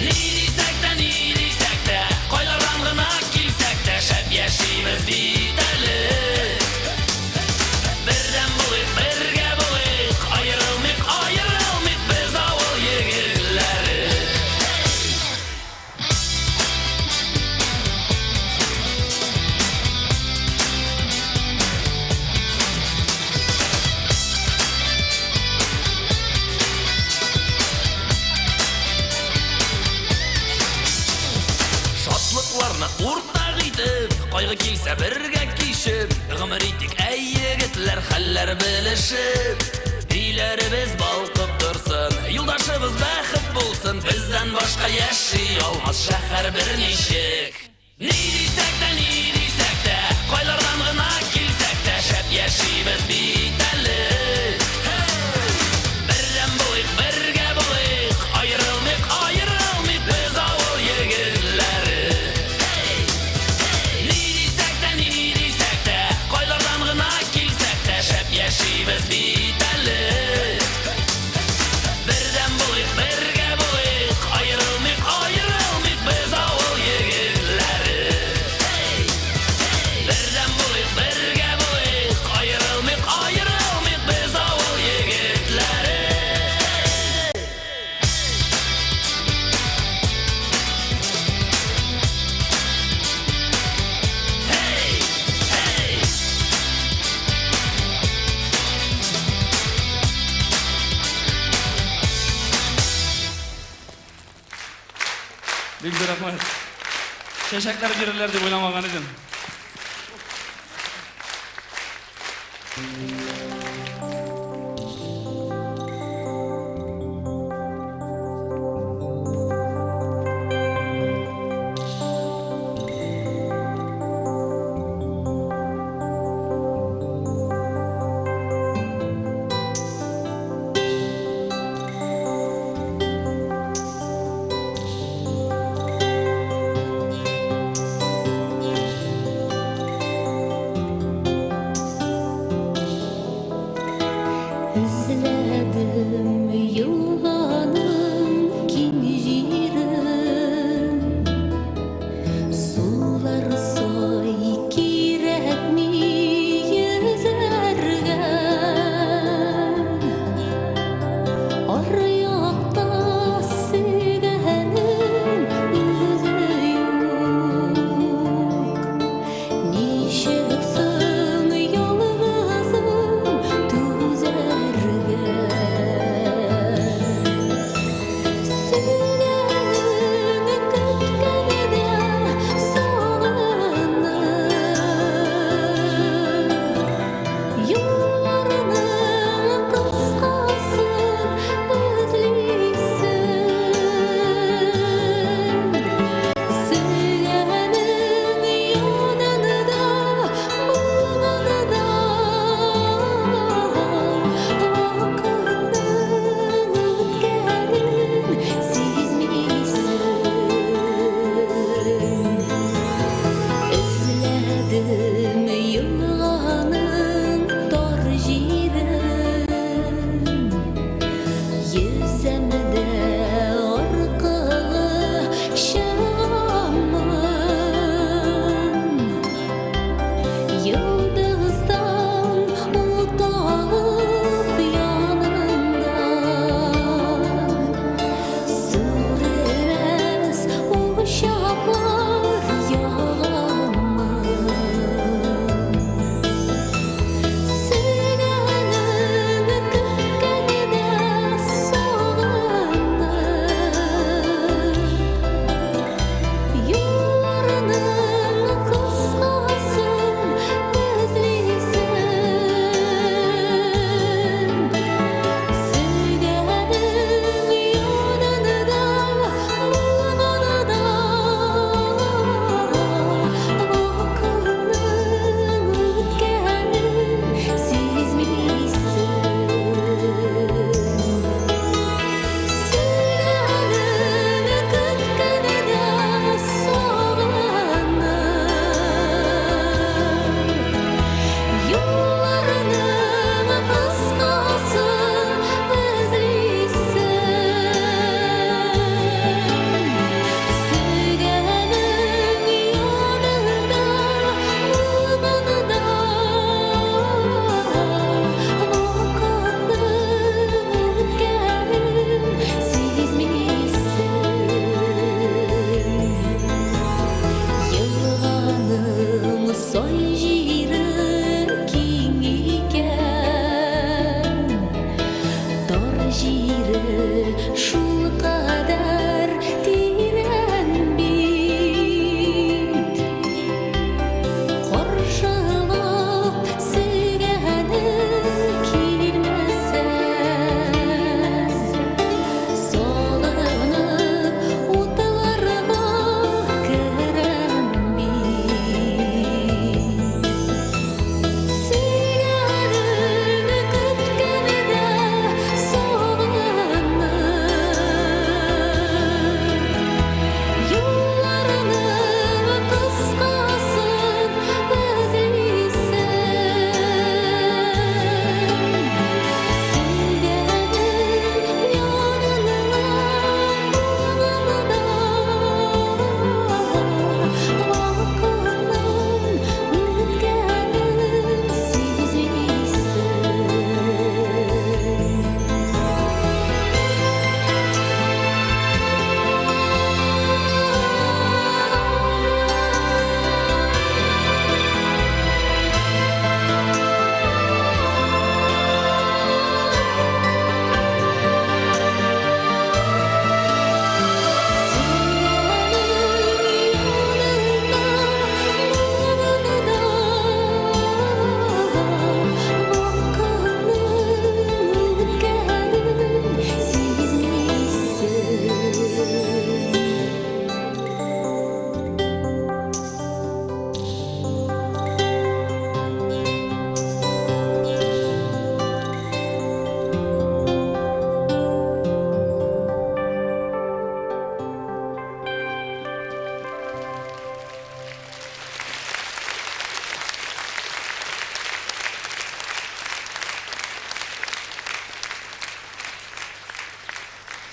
Ни дисәк тә, ни дисәк тә, кайлардан гына килсәк тә, шәп яшибез бит әле. Бердәм булыйк, бергә булыйк, аерылмыйк, аерылмыйк, без авыл егетләре. Шатлыкларны уртак итеп, кайгы килсә бергә кичеп, гомер итик, әй егетләр, хәлләр белешеп. Өйләребез балкып торсын, юлдашыбыз бәхет булсын, бездән башка яши алмас шәһәр берничек. Ни дисәк тә, ни дисәк тә, кайлардан гына килсәк тә, шәп яшибез бит әле. Бердәм булыйк, бергә булыйк, аерылмыйк, аерылмыйк без авыл егетләре. Ни дисәк тә, ни дисәк тә, кайлардан гына килсәк тә, шәп яшибез бит әле. Бердәм булыйк, бергә булыйк, аерылмыйк, аерылмыйк без авыл егетләре. Бердәм булыйк, бергә булыйк, аерылмыйк, аерылмыйк без авыл егетләре. Бик зур рәхмәт. Чәчәкләр бирерләр дип уйламаган идем. Эзләдем елганың киң җирен, Сулар сай кирәкми йөзәргә. Аръякта сөйгәнем үзе юк. Ничек соң ялгызым түзәргә?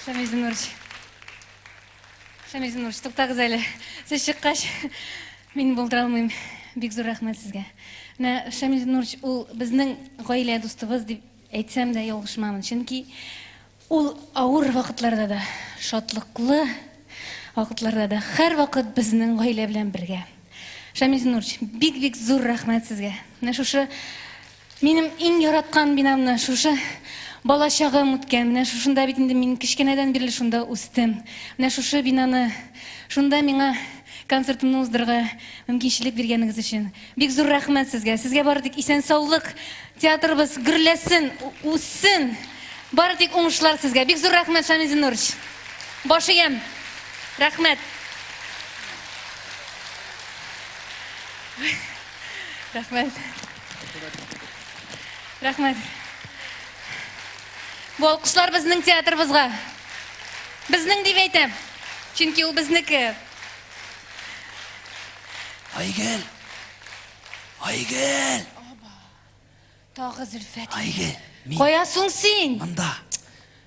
Шамил Зиннурович. Шамил Зиннурович, туктагыз әле. Сез чыккач, мин булдыра алмыйм. Бик зур рәхмәт сезгә. Менә Шамил Зиннурович ул безнең гаилә дустыбыз дип әйтсәм дә ялгышмамын. Чөнки ул авыр вакытларда да, шатлыклы вакытларда да һәрвакыт безнең гаилә белән бергә. Шамил Зиннурович, бик-бик зур рәхмәт сезгә. Менә шушы Минем иң яраткан бинамны, шушы балачагым үткән, менә шушында бит инде мин кечкенәдән бирле шунда үстем. Менә шушы бинаны, шунда миңа концертымны уздырырга мөмкинчелек биргәнегез өчен бик зур рәхмәт сезгә. Сезгә бары тик исән-саулык, театрыбыз гөрләсен, үссен. Бары тик уңышлар сезгә. Бик зур рәхмәт, Шамил Зиннурович. Баш иям. Рәхмәт. Рәхмәт. Рәхмәт. Бу алкышлар безнең театрыбызга. Безнең дип әйтәм. Чөнки ул безнеке. Айгөл! Айгөл! Тагы Зөлфәт. Айгөл, мин Кая соң син? монда.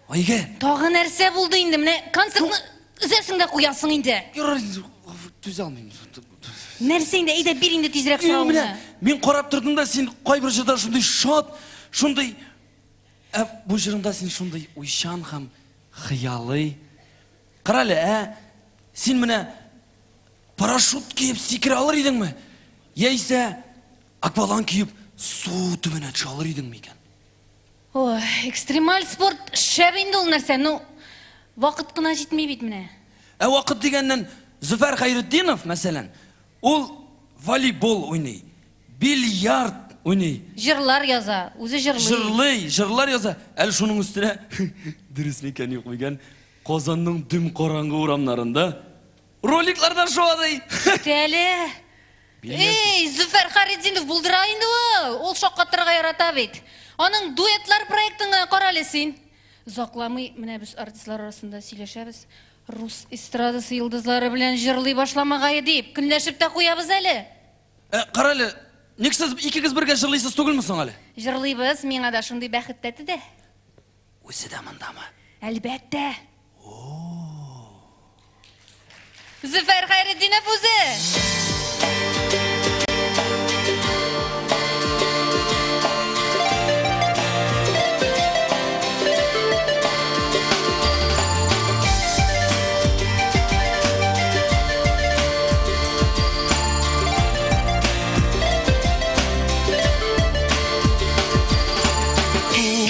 Айгөл. Тагы нәрсә булды инде? Менә концертны өзәсең дә куясың инде. Ярар инде, түзә алмыйм. Нәрсә инде? Әйдә бир инде тизрәк Мин соравыңны. менә мин карап тордым да син кайбер җырда шундый шат, шундый Ә бу җырыңда син шундый уйчан һәм хыялый. Кара әле, ә? Син менә парашют киеп сикерә алыр идеңме? Яисә Акваланг киеп су төбенә төшә алыр идеңме икән? Ой, экстремаль спорт шәп инде ул нәрсә. Ну, вакыт кына җитми бит менә. Ә вакыт дигәннән, Зөфәр Хәйретдинов, мәсәлән, ул волейбол уйный, бильярд уйный. Җырлар яза, үзе җырлый. Җырлый, җырлар яза. Әле шуның өстенә, дөрес микән, юк микән, Казанның дөм караңгы урамнарында роликларда шуа ди. Тәле. Эй, Зөфәр Харетдинов булдыра инде ул. Ул шаккатырырга ярата бит. Аның дуэтлар проектын гына кара әле син. Озакламый менә без артистлар арасында сөйләшәбез. Рус эстрадасы йолдызлары белән җырлый башламагае дип, көнләшеп тә куябыз әле. Ә, кара әле, ник сез икегез бергә җырлыйсыз түгелме соң әле? Җырлыйбыз, миңа да шундый бәхет тәте дә. Үзе дә мондамы? Әлбәттә. Зөфәр Хәйретдинов үзе!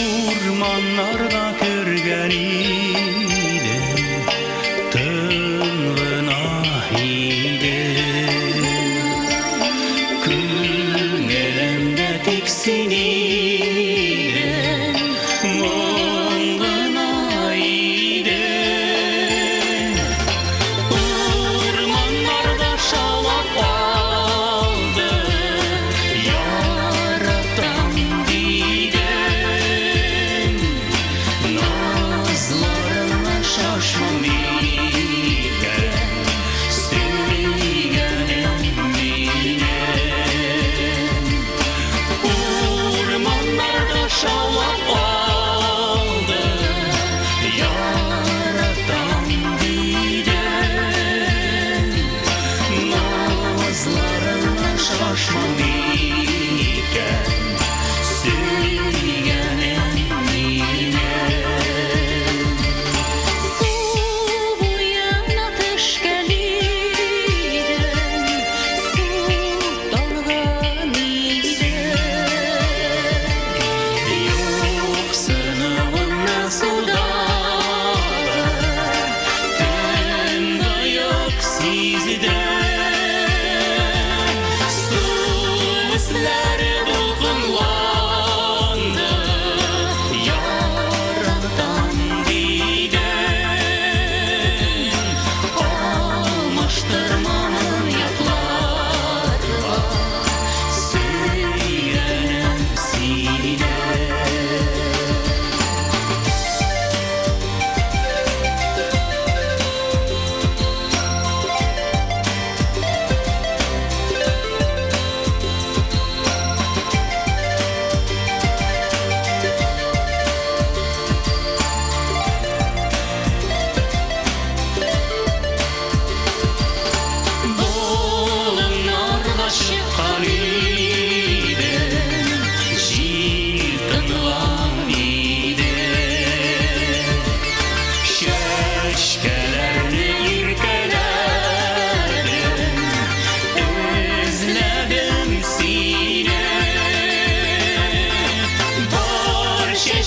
Урманнарда күргән идем, тын гына иде. Күңелемдә тик син идең, моң гына иде. Урманнарда шаулап алды, яратам дидең.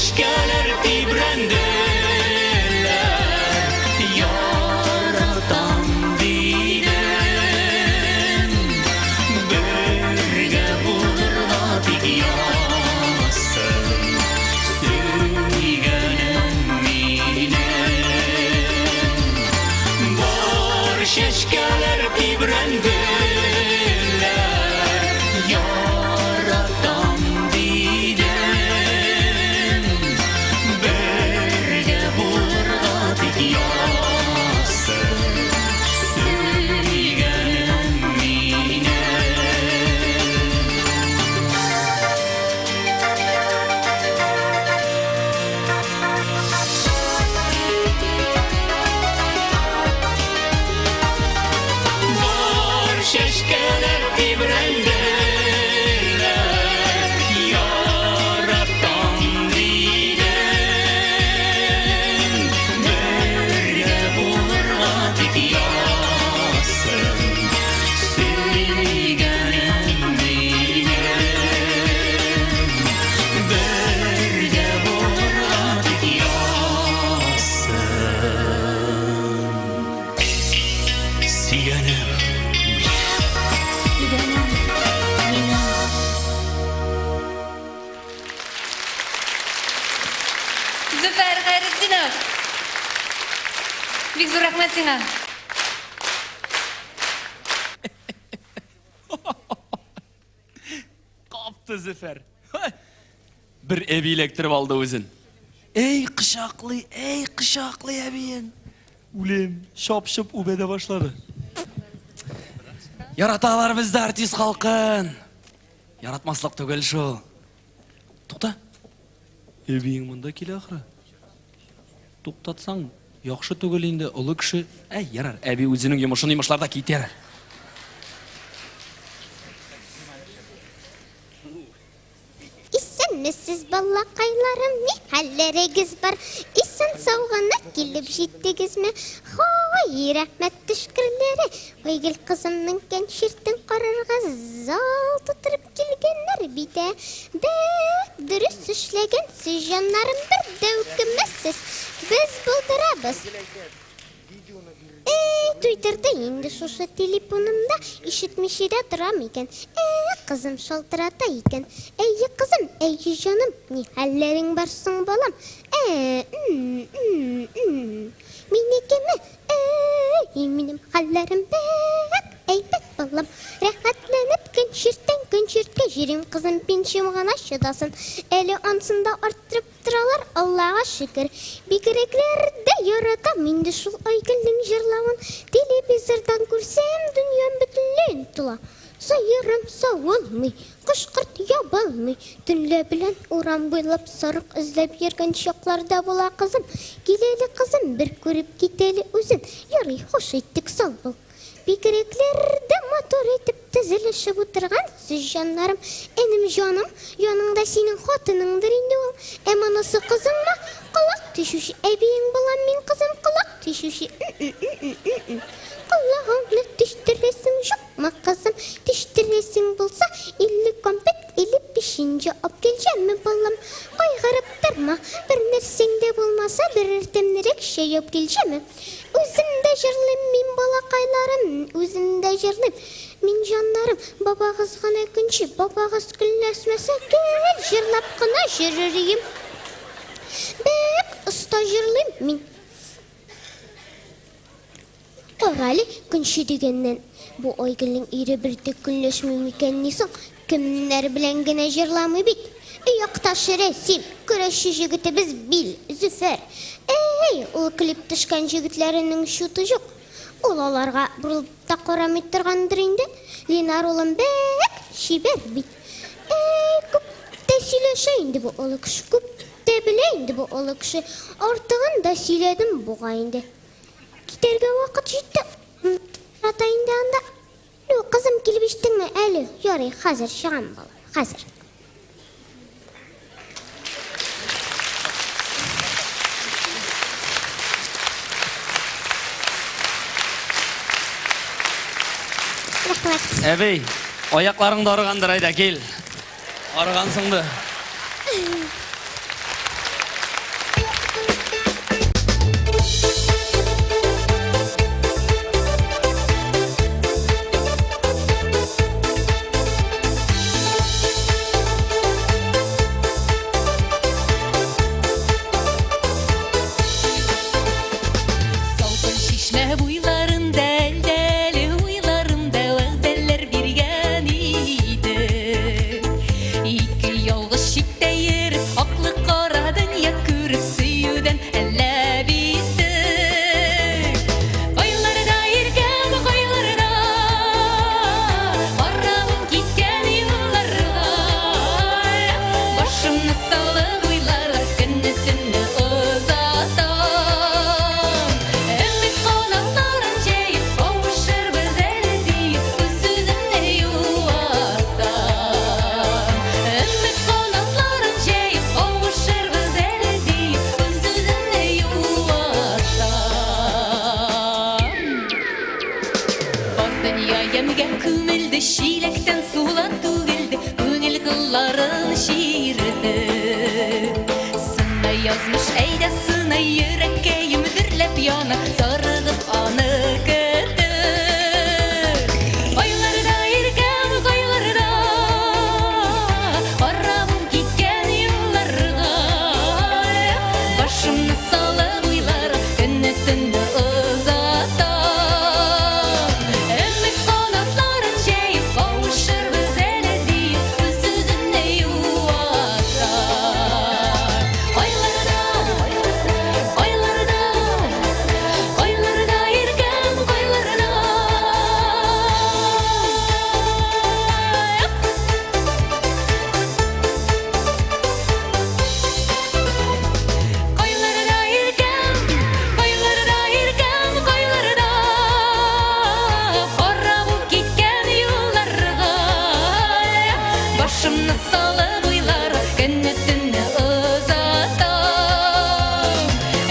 чәчкәләр тибрәнделәр, яратам дидем. Бергә булырга тик язсын, сөйгәнем минем. Бар чәчкәләр тибрәнделәр, яратам дидем. Бергә булырга тик язсын, сөйгәнем минем. Бар чәчкәләр тибрәнделәр, яратам дидем. Бергә булырга тик язсын, сөйгәнем минем. Бергә булырга тик язсын, сөйгәнем. Сөйгәнем минем. Зөфәр Хәйретдинов! Бик зур рәхмәт сиңа. Капты Зөфәр. Бер әби эләктереп алды үзен. Эй, кочаклый, эй, кочаклый әбиен. Үлем, шап-шоп үбә дә башлады. Яраталар бездә артист халкын. Яратмаслык түгел шул. Тукта. Әбиең монда килә ахры. Туктатсаң, яхшы түгел инде, олы кеше. Әй, ярар, әби үзенең йомышын йомышлар да китәр. Исәнмесез, балакайларым, ни хәлләрегез бар? Исән-сау гына килеп җиттегезме? Һай, рәхмәт төшкерләре! Айгөл кызымның кәнчиртен карарга зал тутырып килгәннәр бит, ә! Бәк дөрес эшләгәнсез, җаннарым, бер дә үкенмәссез. Без булдырабыз! Әй, туйдырды инде шушы телефонымда, ишетмичә дә торам икән. Ә, кызым шалтырата икән. Әйе, кызым, әйе, җаным, ни хәлләрең бар соң, балам? Ә, м, м, м. Минекеме? Әй, минем хәлләрем бәк әйбәт, балам. Рәхәтләнеп көн чирттән көн чирткә җөрим, кызым, пенсиям гына чыдасын. Әле ансын да арттырып торалар, Аллага шөкер. Бигрәкләр дә яратам инде шул Айгөлнең җырлавын. Телевизордан күрсәм, дөньям бөтенләй онытыла. Сыерым савылмый, кош-корт ябылмый. Төнлә белән урам буйлап сарык эзләп йөргән чаклар да була, кызым. Кил әле, кызым, бер күреп кит әле үзен. Ярый, хуш иттек, сау бул. Бигрәкләр дә матур итеп тезелешеп утыргансыз, җаннарым. Энем, җаным, яныңда синең хатыныңдыр инде ул. Ә монысы кызыңмы? Колак тишүче әбиең булам мин, кызым, колак тишүче. Колагыңны тиштерәсең юкмы, кызым? Тиштерәсең булса, 50 конфет, 50 печенье алып килҗәме, балам? Кайгырып торма, бер нәрсәң дә булмаса, берәр тәмлерәк чәй алып килҗәме? Үзем дә җырлыйм мин, балакайларым, үзем дә җырлыйм. Мин, җаннарым, бабагыз гына көнче, бабагыз көнләшмәсә, гел җырлап кына йөрер ием. Бик оста җырлыйм мин. Карале, көнче дигәннән, бу Айгөлнең ире бер дә көнләшми микәнни соң? Кемнәр белән генә җырламый бит. Якташы Рәсим, көрәшче җегетебез Бил, Зөфәр. Әй, ул клип төшкән җегетләренең чуты юк. Ул аларга борылып та карамый торгандыр инде. Ленар улым бәк чибәр бит. Әй, күп тә сөйләшә инде бу олы кеше, күп тә белә инде бу олы кеше. Артыгын да сөйләдем бугай инде. Китәргә вакыт җитте. Ата инде анда. Алло, кызым, килеп җиттеңме әле? Ярый, хәзер чыгам, балам, хәзер. Рәхмәт. Әби, аякларың да арыгандыр, әйдә, кил. Арыгансың да. Язмыш әйдә сынай, йөрәккәем дөрләп яна, зарыгып аны көтеп. Кайларда иркәм, кайларда, каравым киткән юлларга. Башымны салып уйларга, көнне төнне озатам. Өмет канатларын җәеп, кавышырбыз әле диеп, үз-үземне юатам. Кайларда, кайларда, кайларда иркәм, кайларда. Кайларда иркәм, кайларда иркәм, кайларда. Карап киткән юлларга. Башымны салып уйларга, көнне төнне озатам.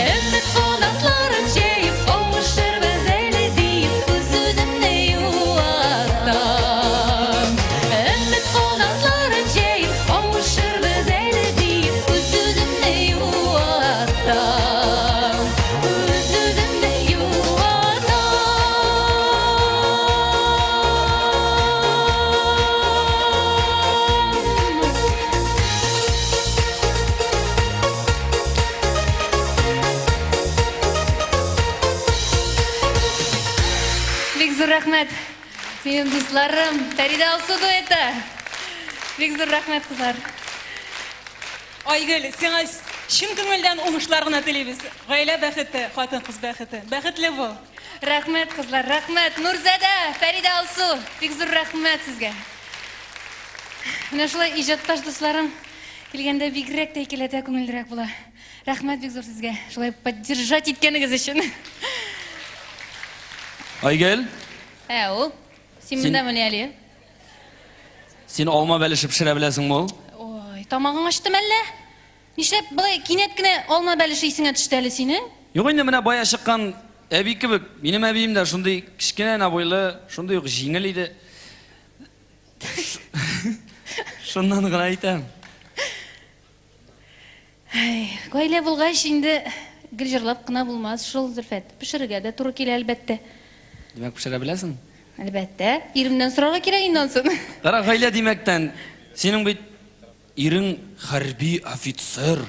Өмет канатларын җәеп, кавышырбыз әле диеп, үз-үземне юатам. Өмет канатларын җәеп, кавышырбыз әле диеп, үз-үземне юатам. Үз-үземне юатам. Бик зур рәхмәт. Минем дусларым, Фәридә Алсу дуэты. Бик зур рәхмәт, кызлар. Айгөл, сиңа чын күңелдән уңышлар гына телибез. Гаилә бәхете, хатын-кыз бәхете. Бәхетле бул. Рәхмәт, кызлар, рәхмәт. Нурзадә, Фәридә Алсу, бик зур рәхмәт сезгә. Менә шулай иҗатташ дусларым килгәндә бигрәк тә икеләтә күңеллерәк була. Рәхмәт бик зур сезгә, шулай поддержать иткәнегез өчен. Айгөл, Ә, ул. Син Син- монда мени әле? син алма бәлеше пешерә беләсеңме ул? Ой, тамагың ачты мәллә? Нишләп болай кинәт кенә алма бәлеше исеңә төште әле синең? Юк инде менә бая чыккан әби кебек, минем әбием дә шундый кечкенә генә буйлы, шундый ук җиңел иде. Шуннан гына әйтәм. Әй, гаилә булгач инде гел җырлап кына булмас шул, Зөлфәт. Пешерергә дә туры килә, әлбәттә. Димәк, пешерә беләсең? Әлбәттә. Иремнән сорарга кирәк инде ансын. Кара, гаилә димәктән, синең бит ирең хәрби офицер.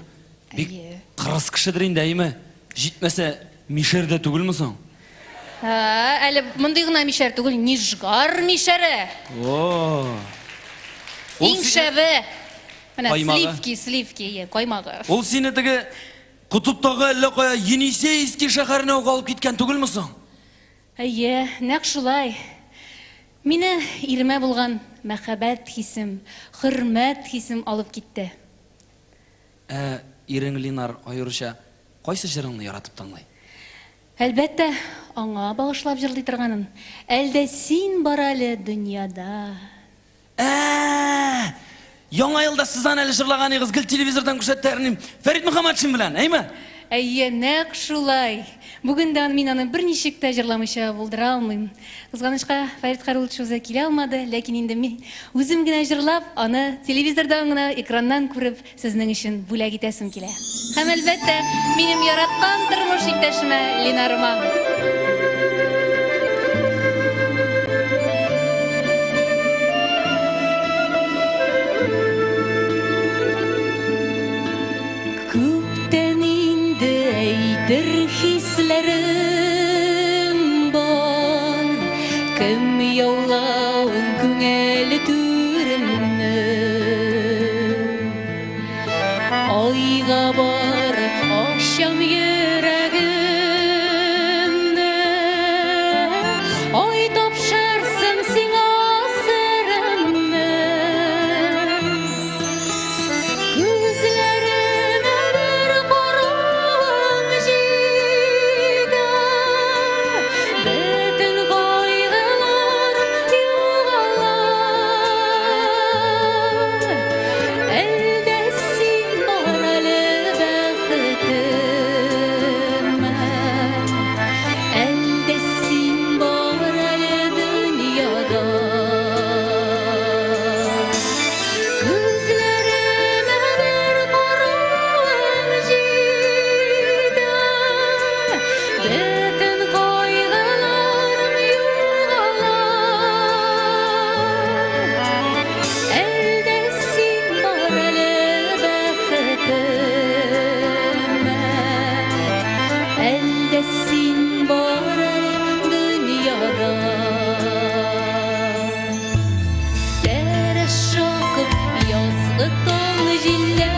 Бик Әйе. кырыс кешедер инде, әйеме? Җитмәсә, мишәр дә түгелме соң? Ә, әле мондый гына мишәр түгел, Нижгар мишәре. О. Ул Иң сине- шәбе. Менә Каймагы. сливки, сливки, әйе, каймагы. Ул сине теге Котыптагы әллә кая Енисейский шәһәренә үк алып киткән түгелме соң? Әйе, нәкъ шулай. Мине иремә булган мәхәббәт хисем, хөрмәт хисем алып китте. Ә ирең Линар аеруча кайсы җырыңны яратып тыңлый? Әлбәттә, аңа багышлап җырлый торганын. Әлдә син бар әле дөньяда. Ә, Яңа елда сез аны әле җырлаган идегез, гел телевизордан күрсәттеләр. Фәрит Мөхәммәтшин белән, әйме? Әйе, нәкъ шулай. Бүген дә мин аны берничек тә җырламыйча булдыра алмыйм. Кызганычка, Фәрит Хәйруллович үзе килә алмады, ләкин инде мин үзем генә җырлап, аны телевизордан гына, экраннан күреп, сезнең өчен бүләк итәсем килә. Һәм әлбәттә, минем яраткан тормыш иптәшемә Ленарыма. Күптән инде әйтер хисләрем бар, Кем яулавын күңел түремне. Айга барып ачам йөрәгемне, Ай тапшырсын сиңа серемне. Күзләремә бер каравың җитә, бөтен кайгыларым югала. Әлдә син бар әле бәхетем, Әлдә син бар әле дөньяда. Тәрәз шакып язгы таң җилләре,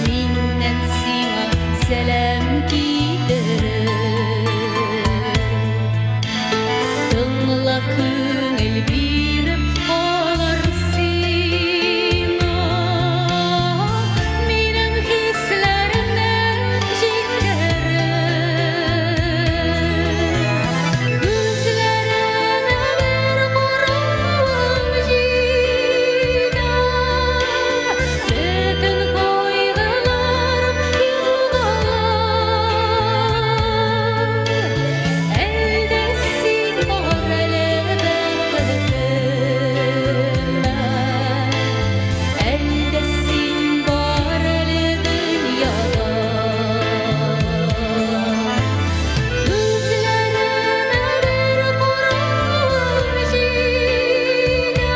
Миннән сиңа сәлам китереп. Тыңла күңел биреп алар сиңа, Минем хисләремне җиткереп. Күзләремә бер каравың җитә, Бөтен кайгыларым югала. Әлдә син бар әле бәхетемә, Әлдә син бар әле дөньяда. Күзләремә бер каравың җитә,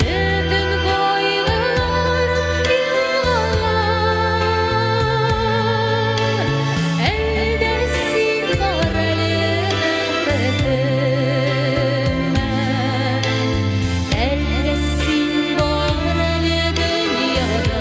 Бөтен кайгыларым югала. Әлдә син бар әле бәхетемә, Әлдә син бар әле дөньяда.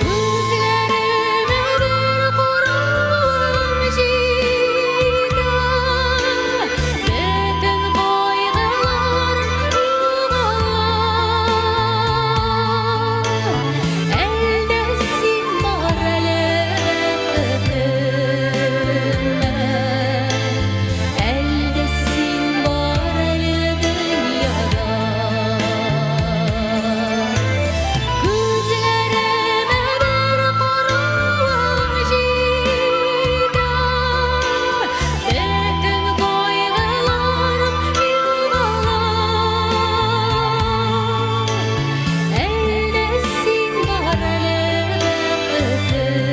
Күзләремә бер каравың җитә, Бөтен кайгыларым югала. Әлдә син бар әле бәхетемә, Әлдә син бар әле дөньяда. Күзләремә бер каравың җитә, Бөтен кайгыларым югала. Әлдә син бар әле бәхетемә,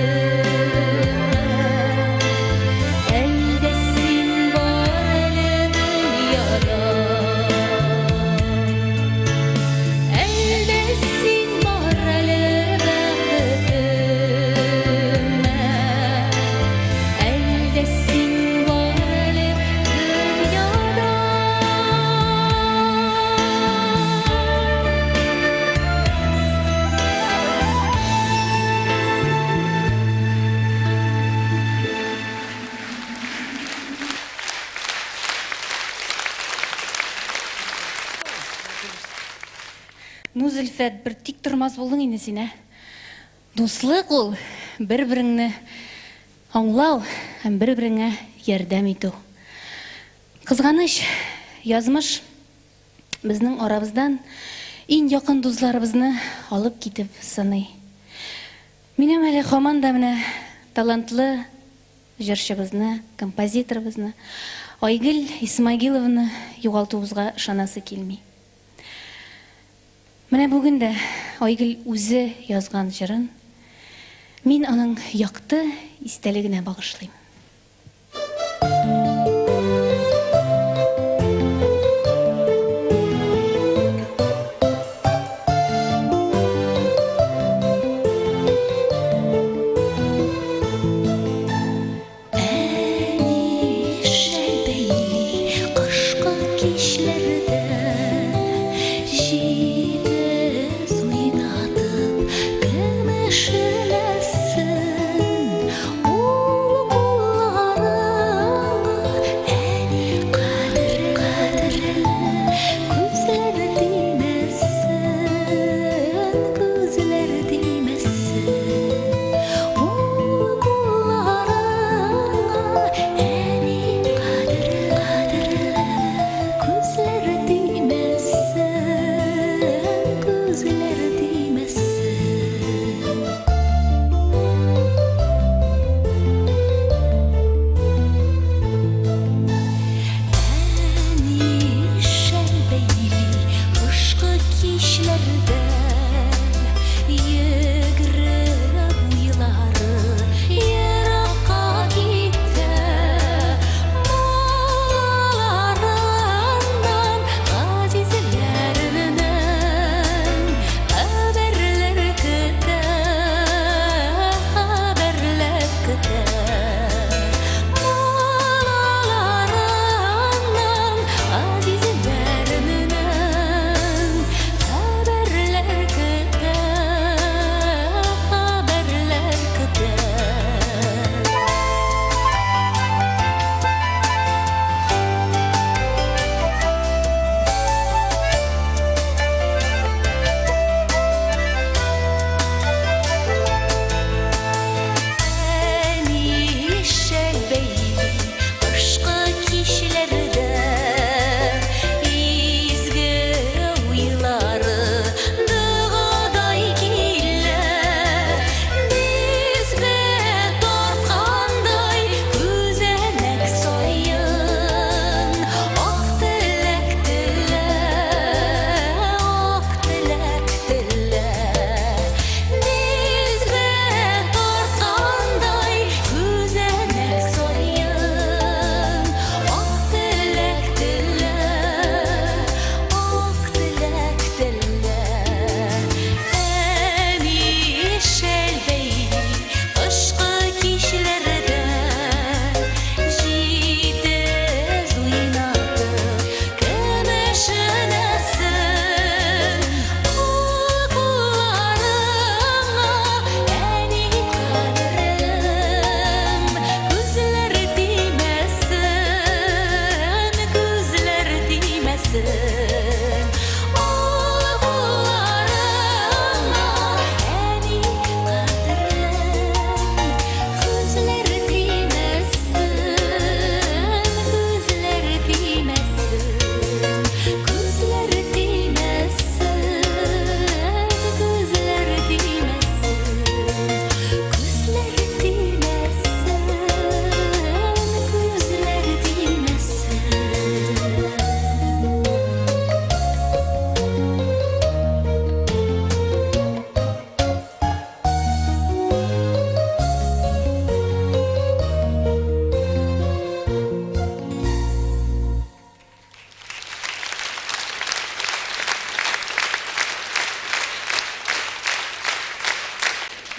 Әлдә син бар әле дөньяда. Әлдә син бар әле бәхетемә, Әлдә син бар әле дөньяда. Ну, Зөлфәт, бер тик тормас булдың инде син, ә? Дуслык ул бер-береңне аңлау һәм бер-береңә ярдәм итү. Кызганыч, язмыш безнең арабыздан иң якын дусларыбызны алып китеп сыный. Минем әле һаман да менә талантлы җырчыбызны, композиторыбызны Айгөл Исмагилованы югалтуыбызга ышанасы килми. Менә бүген дә Айгөл үзе язган җырын мин аның якты истәлегенә багышлыйм. Әни шәл бәйли кышкы кичләрдә, Җитез уйнатып көмеш эләсен. Ул кул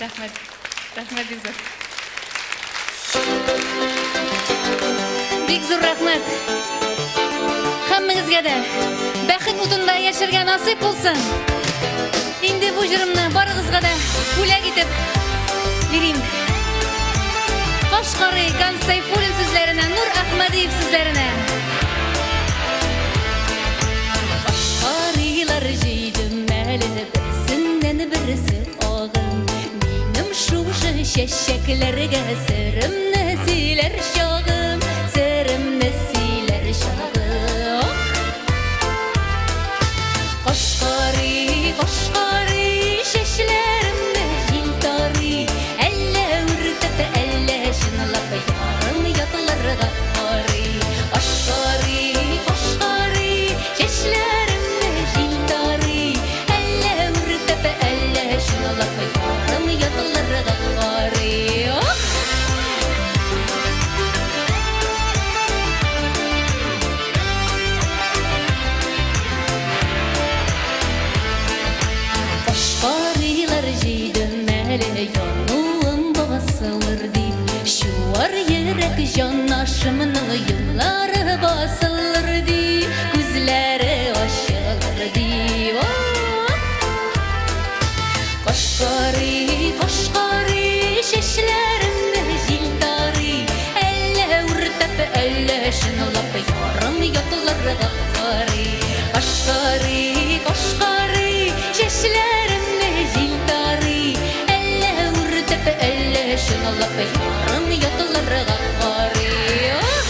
Рәхмәт. Рәхмәт бик зур. Бик зур рәхмәт. Һәммәгезгә дә бәхет утында яшәргә насыйп булсын. Инде бу җырымны барыгызга да бүләк итеп бирим. Кашкарый Ганс Сәйфуллин сүзләренә, Нур Әхмәдиев сүзләренә. Кашкарыйлар җыйдым әле берсеннән берсе агым. Минем шушы чәчәкләргә серемне сөйләр чагым, серемне сөйләр чагым. Кашкарый, кашкарый, чәчләремне җил тарый, әллә үртәп, әллә чынлап ярым ятларга карый. Кашкарый, кашкарый, чәчләремне җил тарый, әллә үртәп, әллә чынлап ярым ятларга карый. Ох! Кашкарыйлар җыйдым әле януым басылыр дип, Чуар йөрәк җанашымның йоннары басылыр дип, күзләре ачылыр дип. Ох! Кашкарый, кашкарый, чәчләремне җил тарый, әллә үртәп, әллә чынлап ярым ятларга карый. Кашкарый, кашкарый, чәчләремне җил тарый, әллә үртәп, әллә чынлап ярым ятларга карый. Ох!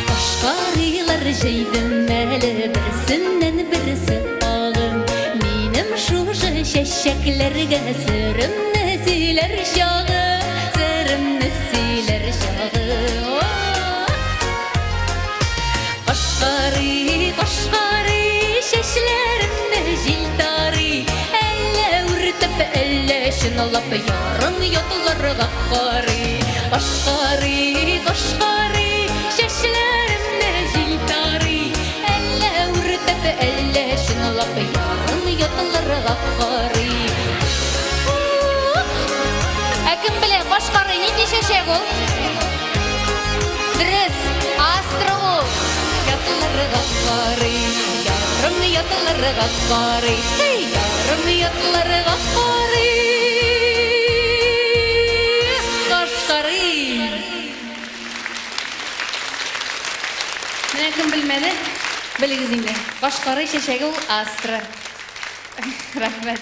Кашкарыйлар җыйдым әле берсеннән берсе агым. Минем шушы чәчәкләргә серемне сөйләр чагым, серемне сөйләр чагым. Кашкарый, кашкарый, чәчләремне җил тарый, әллә үртәп, әллә чынлап ярым ятларга карый. Кашкарый, кашкарый, чәчләремне җил тарый, әллә үртәп, әллә чынлап ярым ятларга карый. Ә кем белә, кашкарый нинди чәчәк ул? Дөрес, астра ул. Ятларга карый, ярым ятларга карый, һей, ярым ятларга карый. Кашкарый. Менә кем белмәде, белегез инде. Кашкарый чәчәге ул астра. Рәхмәт.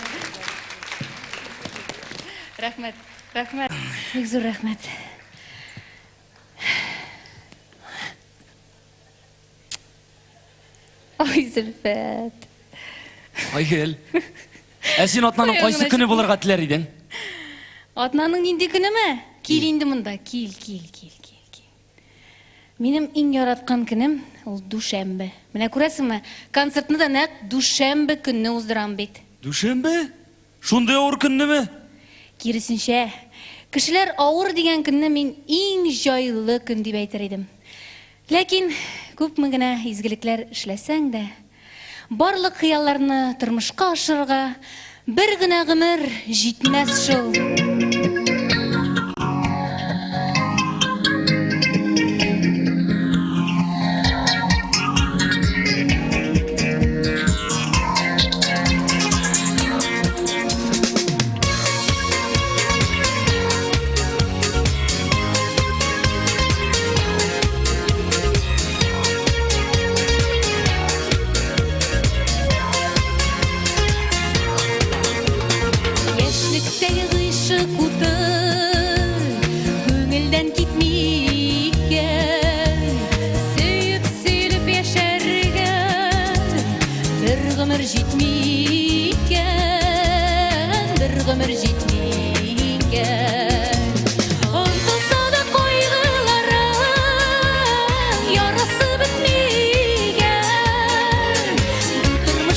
Рәхмәт. Рәхмәт. Бик зур рәхмәт. Ой, Зөлфәт. Айгөл. Ә син атнаның кайсы көне булырга теләр идең? Атнаның нинди көнеме? Кил инде монда, кил, кил, кил, кил, кил. Минем иң яраткан көнем ул дүшәмбе. Менә күрәсеңме, концертны да нәкъ дүшәмбе көнне уздырам бит. Дүшәмбе? Шундый авыр көннеме? Киресенчә, кешеләр авыр дигән көнне мин иң җайлы көн дип әйтер идем. Ләкин күпме генә изгелекләр эшләсәң дә, барлык хыялларны тормышка ашырырга бер генә гомер җитмәс шул. Яшьлектәге гыйшык уты күңелдән китми икән. Сөеп сөйлеп яшәргә бер гомер җитми икән, бер гомер җитми икән. Онытылса да кайгыларың, ярасы бетми икән. Бу тормыш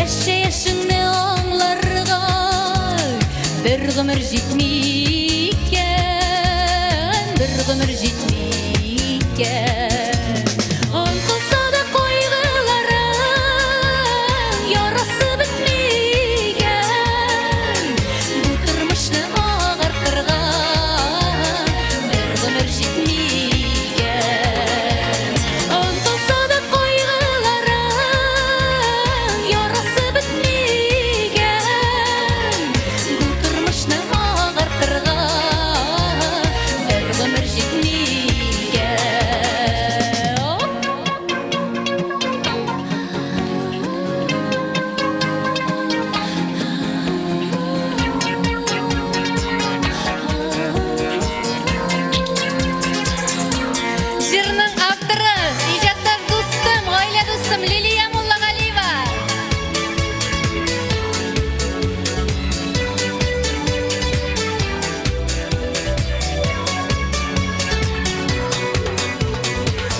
Яшәешеңне аңларга бер гомер җитми икән, бер гомер җитми икән. Онытылса да кайгыларың, ярасы бетми икән. Бу тормышны агартырга бер гомер җитми икән. Онытылса да кайгыларың, ярасы бетми икән. Бу тормышны агартырга бер гомер җитми икән. Җырның авторы, иҗатташ дустым, гаилә дустым Лилия Муллагалиева.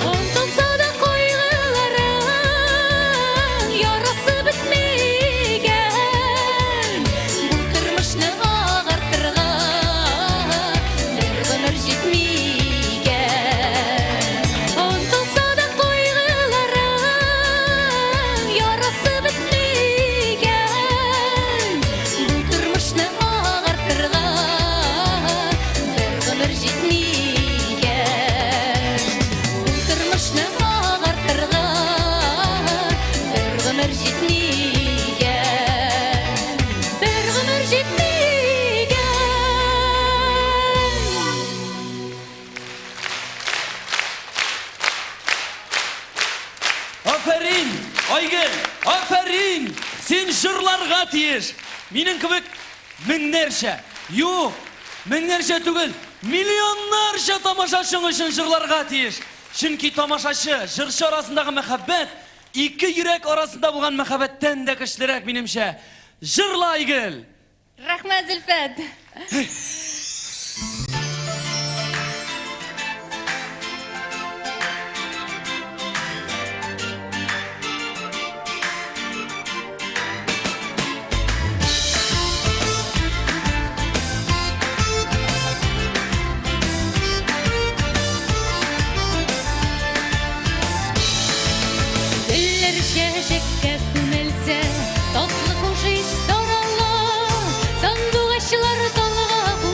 Онытылса да кайгыларың, ярасы бетми икән. Бу тормышны агартырга бер гомер җитми икән. Онытылса да кайгыларың, ярасы бетми икән. Бу тормышны агартырга бер гомер җитми икән. Бу тормышны агартырга бер гомер җитми икән. Бер гомер җитми икән. Афәрин, Айгөл, афәрин! Син җырларга тиеш. Минем кебек меңнәрчә, юк, меңнәрчә түгел, миллионнарча тамашачың өчен җырларга тиеш. Чөнки тамашачы, җырчы арасындагы мәхәббәт ике йөрәк арасында булган мәхәббәттән дә көчлерәк, минемчә. Җырла, Айгөл! Рәхмәт, Зөлфәт. Гөлләр чәчәккә күмелсә, татлы хуш ис тарала, сандугачлар талга кунса.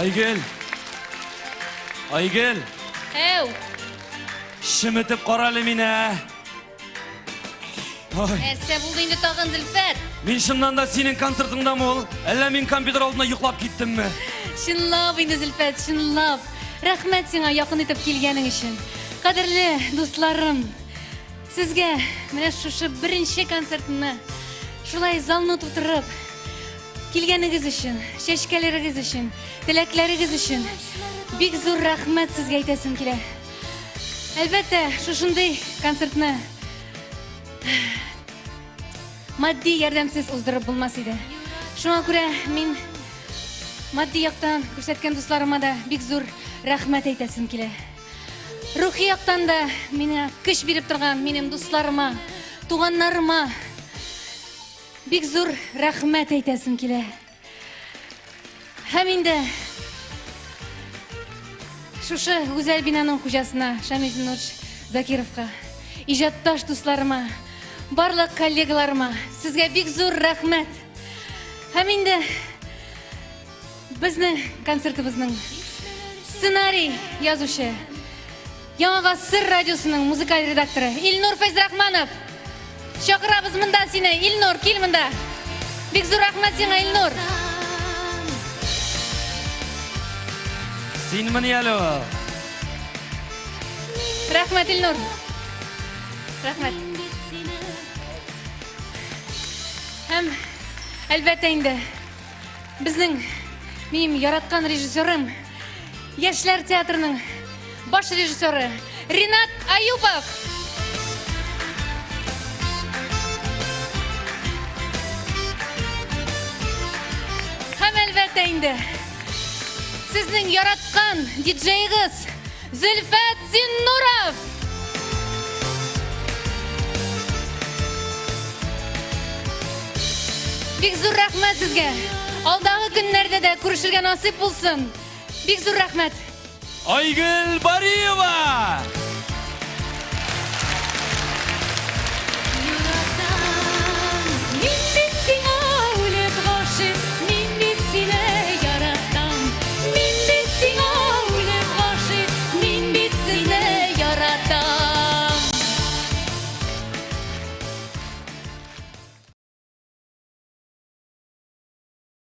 Айгөл! Айгөл! Әү! Чеметеп кара әле мине, ә! Ой. Нәрсә булды инде тагын, Зөлфәт? Мин чыннан да синең концертыңдамы ул? Әллә мин компьютер алдында йоклап киттемме? Чынлап инде, Зөлфәт, чынлап. Рәхмәт сиңа якын итеп килгәнең өчен. Кадерле дусларым, сезгә менә шушы беренче концертымны шулай залны тутырып килгәнегез өчен, чәчкәләрегез өчен, теләкләрегез өчен бик зур рәхмәт сезгә әйтәсем килә. Әлбәттә, шушындый концертны матди ярдәмсез уздырып булмас иде. Шуңа күрә мин матди яктан күрсәткән дусларыма да бик зур рәхмәт әйтәсем килә. Рухи яктан да миңа көч биреп торган минем дусларыма, туганнарыма бик зур рәхмәт әйтәсем килә. Һәм инде шушы гүзәл бинаның хуҗасына Шамил Зиннурович Закировка, иҗатташ дусларыма, барлык коллегаларыма сезгә бик зур рәхмәт. Һәм инде безнең концертыбызның сценарий язучы, Яңа гасыр радиосының музыкаль редакторы Илнур Фәйзрахманов. Чакырабыз монда сине, Илнур, кил монда. Бик зур рәхмәт сиңа, Илнур. Синмени әле ул? Рәхмәт, Илнур. Рәхмәт. Һәм әлбәттә инде Безнең минем яраткан режиссерым, Яшьләр театрының баш режиссеры Ринат Аюпов. Һәм әлбәттә инде сезнең яраткан диджейгыз Зөлфәт Зиннуров! Бик зур рәхмәт сезгә. Алдагы көннәрдә дә күрешергә насыйп булсын. Бик зур рәхмәт. Айгөл Бариева!